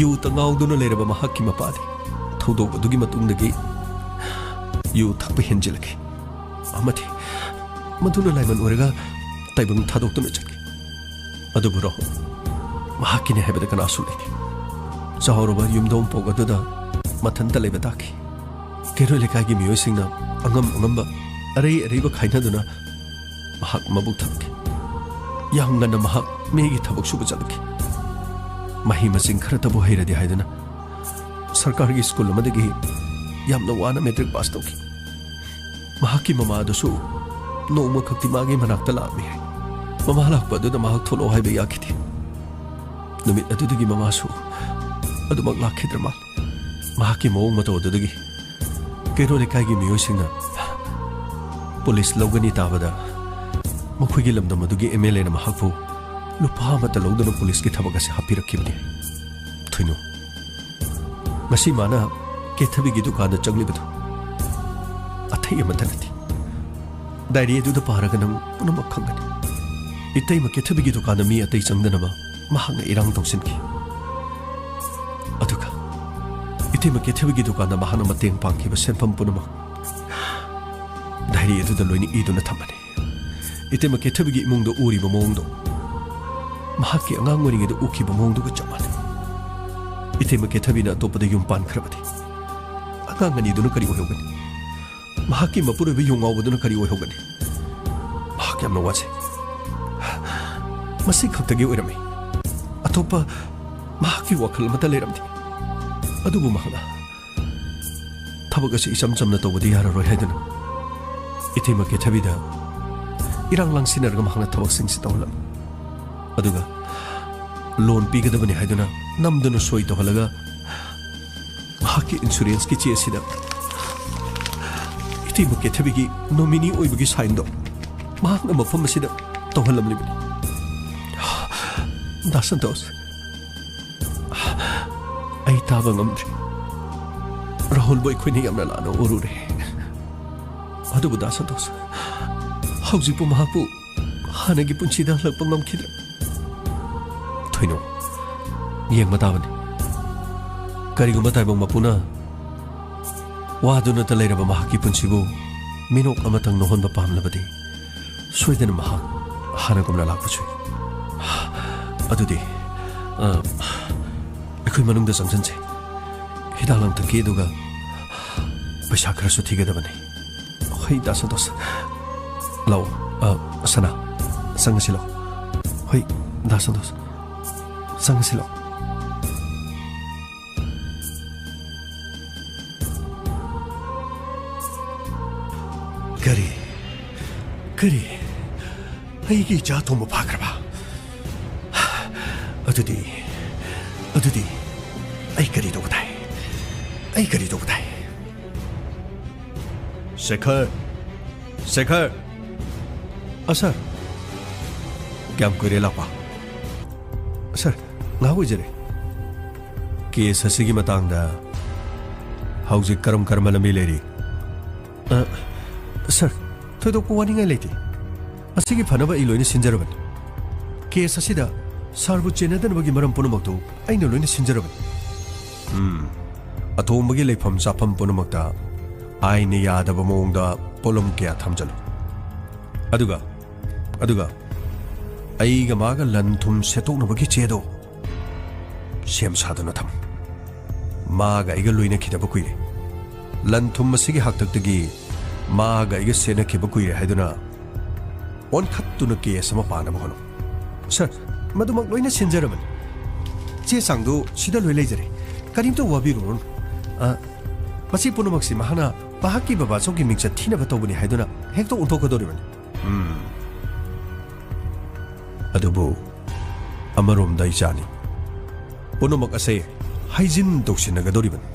ꯌꯨꯇ ꯉꯥꯎꯗꯨꯅ ꯂꯩꯔꯕ ꯃꯍꯥꯛꯀꯤ ꯃꯄꯥꯗꯤ ꯊꯧꯗꯣꯛ ꯑꯗꯨꯒꯤ ꯃꯇꯨꯡꯗꯒꯤ ꯌꯨ ꯊꯛꯄ ꯍꯦꯟꯖꯤꯜꯂꯛꯈꯤ ꯑꯃꯗꯤ ꯃꯗꯨꯅ ꯂꯥꯏꯃꯟ ꯑꯣꯏꯔꯒ ꯇꯥꯏꯕꯪ ꯊꯥꯗꯣꯛꯇꯨꯅ ꯆꯠꯈꯤ꯫ ꯑꯗꯨꯕꯨ ꯔꯣꯍꯟ, ꯃꯍꯥꯛꯀꯤꯅꯤ ꯍꯥꯏꯕꯗ ꯀꯅꯥꯁꯨ ꯂꯩꯇꯦ꯫ ꯆꯥꯎꯔꯕ ꯌꯨꯝꯊꯣꯡꯄꯣꯛ ꯑꯗꯨꯗ ꯃꯊꯟꯇ ꯂꯩꯕ ꯇꯥꯈꯤ꯫ ꯀꯩꯔꯣꯏ ꯂꯩꯀꯥꯏꯒꯤ ꯃꯤꯑꯣꯏꯁꯤꯡꯅ ꯑꯉꯝ ꯑꯉꯝꯕ, ꯑꯔꯩ ꯑꯔꯩꯕ ꯈꯥꯏꯅꯗꯨꯅ ꯃꯍꯥꯛ ꯃꯕꯨꯛ ꯊꯟꯈꯤ꯫ ꯌꯥꯝ ꯉꯟꯅ ꯃꯍꯥꯛ ꯃꯤꯒꯤ ꯊꯕꯛ ꯁꯨꯕ ꯆꯠꯂꯨꯈꯤ꯫ ꯃꯍꯩ ꯃꯁꯤꯡ ꯈꯔꯇꯕꯨ ꯍꯩꯔꯗꯤ ꯍꯥꯏꯗꯨꯅ ꯁꯔꯀꯥꯔꯒꯤ ꯁ꯭ꯀꯨꯜ ꯑꯃꯗꯒꯤ ꯌꯥꯝꯅ ꯋꯥꯅ ꯃꯦꯇ꯭ꯔꯤꯛ ꯄꯥꯁ ꯇꯧꯈꯤ꯫ ꯃꯍꯥꯛꯀꯤ ꯃꯃꯥ ꯑꯗꯨꯁꯨ ꯅꯣꯡꯃꯈꯛꯇꯤ ꯃꯥꯒꯤ ꯃꯅꯥꯛꯇ ꯂꯥꯛꯑꯝꯃꯤ ꯍꯥꯏ꯫ ꯃꯃꯥ ꯂꯥꯛꯄ ꯑꯗꯨꯗ ꯃꯍꯥꯛ ꯊꯣꯛꯂꯛꯑꯣ ꯍꯥꯏꯕ ꯌꯥꯈꯤꯗꯦ꯫ ꯅꯨꯃꯤꯠ ꯑꯗꯨꯗꯒꯤ ꯃꯃꯥꯁꯨ ꯑꯗꯨꯃꯛ ꯂꯥꯛꯈꯤꯗ꯭ꯔ ꯃꯥꯜꯂꯦ꯫ ꯃꯍꯥꯛꯀꯤ ꯃꯑꯣꯡ ꯃꯇꯧ ꯑꯗꯨꯗꯒꯤ ꯀꯩꯔꯣꯜ ꯂꯩꯀꯥꯏꯒꯤ ꯃꯤꯑꯣꯏꯁꯤꯡꯅ ꯄꯨꯂꯤꯁ ꯂꯧꯒꯅꯤ ꯇꯥꯕꯗ ꯃꯈꯣꯏꯒꯤ ꯂꯝꯗꯝ ꯑꯗꯨꯒꯤ ꯑꯦꯝ ꯑꯦꯜ ꯑꯦꯅ ꯃꯍꯥꯛꯄꯨ ꯂꯨꯄꯥ ꯑꯃꯠꯇ ꯂꯧꯗꯅ ꯄꯨꯂꯤꯁꯀꯤ ꯊꯕꯛ ꯑꯁꯤ ꯍꯥꯞꯄꯤꯔꯛꯈꯤꯕꯅꯤ꯫ ꯊꯣꯏꯅꯨ, ꯉꯁꯤ ꯃꯥꯅ ꯀꯦꯊꯕꯤꯒꯤ ꯗꯨꯀꯥꯟꯗ ꯆꯪꯂꯤꯕꯗꯨ ꯑꯇꯩ ꯑꯃꯠꯇ ꯅꯠꯇꯦ꯫ ꯗꯥꯏꯔꯤ ꯑꯗꯨꯗ ꯄꯥꯔꯒ ꯅꯪ ꯄꯨꯝꯅꯃꯛ ꯈꯪꯒꯅꯤ꯫ ꯏꯇꯩꯃ ꯀꯦꯊꯕꯤꯒꯤ ꯗꯨꯀꯥꯟꯗ ꯃꯤ ꯑꯇꯩ ꯆꯪꯗꯅꯕ ꯃꯍꯥꯛꯅ ꯏꯔꯥꯡ ꯇꯧꯁꯤꯟꯈꯤ꯫ ꯑꯗꯨꯒ ꯏꯇꯩꯃ ꯀꯦꯊꯕꯤꯒꯤ ꯗꯨꯀꯥꯟꯗ ꯃꯍꯥꯛꯅ ꯃꯇꯦꯡ ꯄꯥꯡꯈꯤꯕ ꯁꯦꯟꯐꯝ ꯄꯨꯝꯅꯃꯛ ꯗꯥꯏꯔꯤ ꯑꯗꯨꯗ ꯂꯣꯏꯅ ꯏꯗꯨꯅ ꯊꯝꯕꯅꯤ꯫ ꯏꯇꯩꯃ ꯀꯦꯊꯕꯤꯒꯤ ꯏꯃꯨꯡꯗ ꯎꯔꯤꯕ ꯃꯑꯣꯡꯗꯣ ꯃꯍꯥꯛꯀꯤ ꯑꯉꯥꯡ ꯑꯣꯏꯔꯤꯉꯩꯗ ꯎꯈꯤꯕ ꯃꯑꯣꯡꯗꯨꯒ ꯆꯞ ꯃꯥꯟꯅꯩ꯫ ꯏꯇꯩꯃ ꯀꯦꯊꯕꯤꯅ ꯑꯇꯣꯞꯄꯗ ꯌꯨꯝ ꯄꯥꯟꯈ꯭ꯔꯕꯗꯤ ꯑꯉꯥꯡ ꯑꯅꯤꯗꯨꯅ ꯀꯔꯤ ꯑꯣꯏꯍꯧꯒꯅꯤ? ꯃꯍꯥꯛꯀꯤ ꯃꯄꯨꯔꯣꯏꯕ ꯌꯨ ꯉꯥꯎꯕꯗꯨꯅ ꯀꯔꯤ ꯑꯣꯏꯍꯧꯒꯅꯤ? ꯃꯍꯥꯛ ꯌꯥꯝꯅ ꯋꯥꯖꯩ꯫ ꯃꯁꯤ ꯈꯛꯇꯒꯤ ꯑꯣꯏꯔꯝꯃꯤ꯫ ꯑꯇꯣꯞꯄ ꯃꯍꯥꯛꯀꯤ ꯋꯥꯈꯜ ꯑꯃꯠꯇ ꯂꯩꯔꯝꯗꯦ꯫ ꯑꯗꯨꯕꯨ ꯃꯍꯥꯛꯅ ꯊꯕꯛ ꯑꯁꯤ ꯏꯆꯝ ꯆꯝꯅ ꯇꯧꯕꯗꯤ ꯌꯥꯔꯔꯣꯏ ꯍꯥꯏꯗꯨꯅ ꯏꯇꯩꯃ ꯀꯦꯊꯕꯤꯗ ꯏꯔꯥꯡ ꯂꯥꯡꯁꯤꯟꯅꯔꯒ ꯃꯍꯥꯛꯅ ꯊꯕꯛꯁꯤꯡꯁꯤ ꯇꯧꯍꯜꯂꯝꯃꯤ꯫ ꯑꯗꯨꯒ ꯂꯣꯟ ꯄꯤꯒꯗꯕꯅꯤ ꯍꯥꯏꯗꯨꯅ ꯅꯝꯗꯨꯅ ꯁꯣꯏ ꯇꯧꯍꯜꯂꯒ ꯃꯍꯥꯛꯀꯤ ꯏꯟꯁꯨꯔꯦꯟꯁꯀꯤ ꯆꯦ ꯑꯁꯤꯗ ꯏꯇꯩꯃ ꯀꯦꯊꯕꯤꯒꯤ ꯅꯣꯃꯤꯅꯤ ꯑꯣꯏꯕꯒꯤ ꯁꯥꯏꯟꯗꯣ ꯃꯍꯥꯛꯅ ꯃꯐꯝ ꯑꯁꯤꯗ ꯇꯧꯍꯜꯂꯝꯂꯤꯕꯅꯤ꯫ ꯗꯥ ꯁꯟꯇꯣꯁ, ꯑꯩ ꯇꯥꯕ ꯉꯝꯗ꯭ꯔꯦ꯫ ꯔꯥꯍꯨꯜꯕꯨ ꯑꯩꯈꯣꯏꯅ ꯌꯥꯝꯅ ꯂꯥꯟꯅ ꯎꯔꯨꯔꯦ꯫ ꯑꯗꯨꯕꯨ ꯗꯥ ꯁꯟꯇꯣꯁ, ꯍꯧꯖꯤꯛꯄꯨ ꯃꯍꯥꯛꯄꯨ ꯍꯥꯟꯅꯒꯤ ꯄꯨꯟꯁꯤꯗ ꯍꯜꯂꯛꯄ ꯉꯝꯈꯤꯗ꯭ꯔꯦ꯫ ꯊꯣꯏꯅꯨ, ꯌꯦꯡꯕ ꯇꯥꯕꯅꯤ꯫ ꯀꯔꯤꯒꯨꯝꯕ ꯇꯥꯏꯕꯪ ꯃꯄꯨꯅ ꯋꯥꯗꯨꯅꯇ ꯂꯩꯔꯕ ꯃꯍꯥꯛꯀꯤ ꯄꯨꯟꯁꯤꯕꯨ ꯃꯤꯅꯣꯛ ꯑꯃꯇꯪ ꯅꯣꯛꯍꯟꯕ ꯄꯥꯝꯂꯕꯗꯤ, ꯁꯣꯏꯗꯅ ꯃꯍꯥꯛ ꯍꯥꯟꯅꯒꯨꯝꯅ ꯂꯥꯛꯄꯁꯨ ꯌꯥꯏ꯫ ꯑꯗꯨꯗꯤ, ꯑ, ꯑꯩꯈꯣꯏ ꯃꯅꯨꯡꯗ ꯆꯪꯁꯤꯟꯁꯦ꯫ ꯍꯤꯗꯥꯛ ꯂꯥꯡꯊꯛꯀꯤ ꯑꯗꯨꯒ ꯄꯩꯁꯥ ꯈꯔꯁꯨ ꯊꯤꯒꯗꯕꯅꯤ꯫ ꯍꯣꯏ, ꯗꯥ ꯁꯟꯇꯣꯁ꯫ ꯂꯥꯛꯑꯣ꯫ ꯑ, ꯁꯅꯥ, ꯆꯪꯉꯁꯤ ꯂꯥꯛꯑꯣ꯫ ꯍꯣꯏ, ꯗꯥ ꯁꯟꯇꯣꯁ, ꯆꯪꯉꯁꯤ ꯂꯥꯛꯑꯣ꯫ ꯀꯔꯤ? ꯀꯔꯤ? ꯑꯩꯒꯤ ꯏꯆꯥ ꯑꯇꯣꯝꯕ ꯐꯥꯈ꯭ꯔꯕ? ꯑꯗꯨꯗꯤ, ꯑꯗꯨꯗꯤ ꯑꯩ ꯀꯔꯤ ꯇꯧꯕ ꯇꯥꯏ? ꯑꯩ ꯀꯔꯤ ꯇꯧꯕ ꯇꯥꯏ? ꯁꯦꯈꯔ! ꯁꯦꯈꯔ! ꯑ, ꯁꯥꯔ꯫ ꯀꯌꯥꯝ ꯀꯨꯏꯔꯦ ꯂꯥꯛꯄ? ꯁꯥꯔ, ꯉꯥꯏꯍꯥꯛ ꯑꯣꯏꯖꯔꯦ꯫ ꯀꯦꯁ ꯑꯁꯤꯒꯤ ꯃꯇꯥꯡꯗ ꯍꯧꯖꯤꯛ ꯀꯔꯝ ꯀꯔꯝꯕ ꯂꯝꯕꯤ ꯂꯩꯔꯤ? ꯑ, ꯁꯥꯔ, ꯊꯣꯏꯗꯣꯛꯄ ꯋꯥꯅꯤꯡꯉꯥꯏ ꯂꯩꯇꯦ꯫ ꯃꯁꯤꯒꯤ ꯐꯅꯕ ꯑꯩ ꯂꯣꯏꯅ ꯁꯤꯟꯖꯔꯕꯅꯤ꯫ ꯀꯦꯁ ꯑꯁꯤꯗ ꯁꯥꯔꯕꯨ ꯆꯦꯟꯅꯗꯅꯕꯒꯤ ꯃꯔꯝ ꯄꯨꯝꯅꯃꯛꯇꯨ ꯑꯩꯅ ꯂꯣꯏꯅ ꯁꯤꯟꯖꯔꯕꯅꯤ꯫ ꯎꯝ, ꯑꯇꯣꯝꯕꯒꯤ ꯂꯩꯐꯝ ꯆꯥꯐꯝ ꯄꯨꯝꯅꯃꯛꯇ ꯑꯥꯏꯟꯅ ꯌꯥꯗꯕ ꯃꯑꯣꯡꯗ ꯄꯣꯠꯂꯨꯝ ꯀꯌꯥ ꯊꯝꯖꯜꯂꯨ꯫ ꯑꯗꯨꯒ, ꯑꯗꯨꯒ ꯑꯩꯒ ꯃꯥꯒ ꯂꯟ ꯊꯨꯝ ꯁꯦꯠꯇꯣꯛꯅꯕꯒꯤ ꯆꯦꯗꯣ ꯁꯦꯝ ꯁꯥꯗꯨꯅ ꯊꯝꯃꯨ꯫ ꯃꯥꯒ ꯑꯩꯒ ꯂꯣꯏꯅꯈꯤꯗꯕ ꯀꯨꯏꯔꯦ꯫ ꯂꯟ ꯊꯨꯝ ꯑꯁꯤꯒꯤ ꯍꯥꯛꯇꯛꯇꯒꯤ ꯃꯥꯒ ꯑꯩꯒ ꯁꯦꯟꯅꯈꯤꯕ ꯀꯨꯏꯔꯦ ꯍꯥꯏꯗꯨꯅ ꯑꯣꯟꯈꯠꯇꯨꯅ ꯀꯦꯁ ꯑꯃ ꯄꯥꯅꯕ ꯍꯣꯠꯅꯧ꯫ ꯁꯥꯔ, ꯃꯗꯨꯃꯛ ꯂꯣꯏꯅ ꯁꯤꯟꯖꯔꯕꯅꯤ꯫ ꯆꯦ ꯆꯥꯡꯗꯨ ꯁꯤꯗ ꯂꯣꯏ ꯂꯩꯖꯔꯦ꯫ ꯀꯔꯤꯝꯇ ꯋꯥꯕꯤꯔꯨꯔꯅꯨ꯫ ꯑ, ꯃꯁꯤ ꯄꯨꯝꯅꯃꯛꯁꯤ ꯃꯍꯥꯛꯅ ꯃꯍꯥꯛꯀꯤ ꯕꯕꯥꯆꯧꯒꯤ ꯃꯤꯡꯆꯠ ꯊꯤꯅꯕ ꯇꯧꯕꯅꯤ ꯍꯥꯏꯗꯨꯅ ꯍꯦꯛꯇ ꯑꯣꯟꯊꯣꯛꯀꯗꯧꯔꯤꯕꯅꯤ꯫ ꯎꯝ꯫ ꯑꯗꯨꯕꯨ ꯑꯃꯔꯣꯝꯗ ꯏꯆꯥꯅꯤ꯫ ꯄꯨꯝꯅꯃꯛ ꯑꯁꯦ ꯍꯥꯏꯖꯤꯟ ꯇꯧꯁꯤꯟꯅꯒꯗꯧꯔꯤꯕꯅꯤ꯫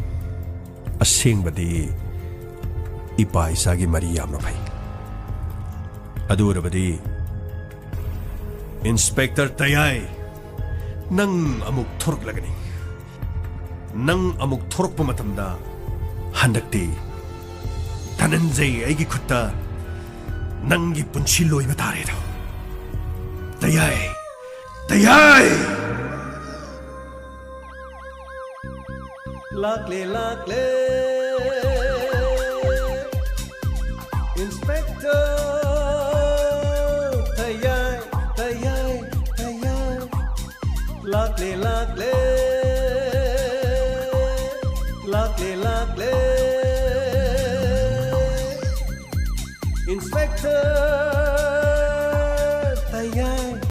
ꯑꯁꯦꯡꯕꯗꯤ ꯏꯄꯥ ꯏꯆꯥꯒꯤ ꯃꯔꯤ ꯌꯥꯝꯅ ꯐꯩ꯫ ꯑꯗꯨ ꯑꯣꯏꯔꯕꯗꯤ ꯏꯟꯁꯄꯦꯛꯇꯔ ꯇꯌꯥꯏ, ꯅꯪ ꯑꯃꯨꯛ ꯊꯣꯔꯛꯂꯒꯅꯤ꯫ ꯅꯪ ꯑꯃꯨꯛ ꯊꯣꯔꯛꯄ ꯃꯇꯝꯗ ꯍꯟꯗꯛꯇꯤ ꯙꯅꯟꯖꯩ ꯑꯩꯒꯤ ꯈꯨꯠꯇ ꯅꯪꯒꯤ ꯄꯨꯟꯁꯤ ꯂꯣꯏꯕ ꯇꯥꯔꯦꯗꯣ꯫ ꯇꯌꯥꯏ! ꯇꯌꯥꯏ! ꯂꯥꯛꯂꯦ, ꯂꯥꯛꯂꯦ꯫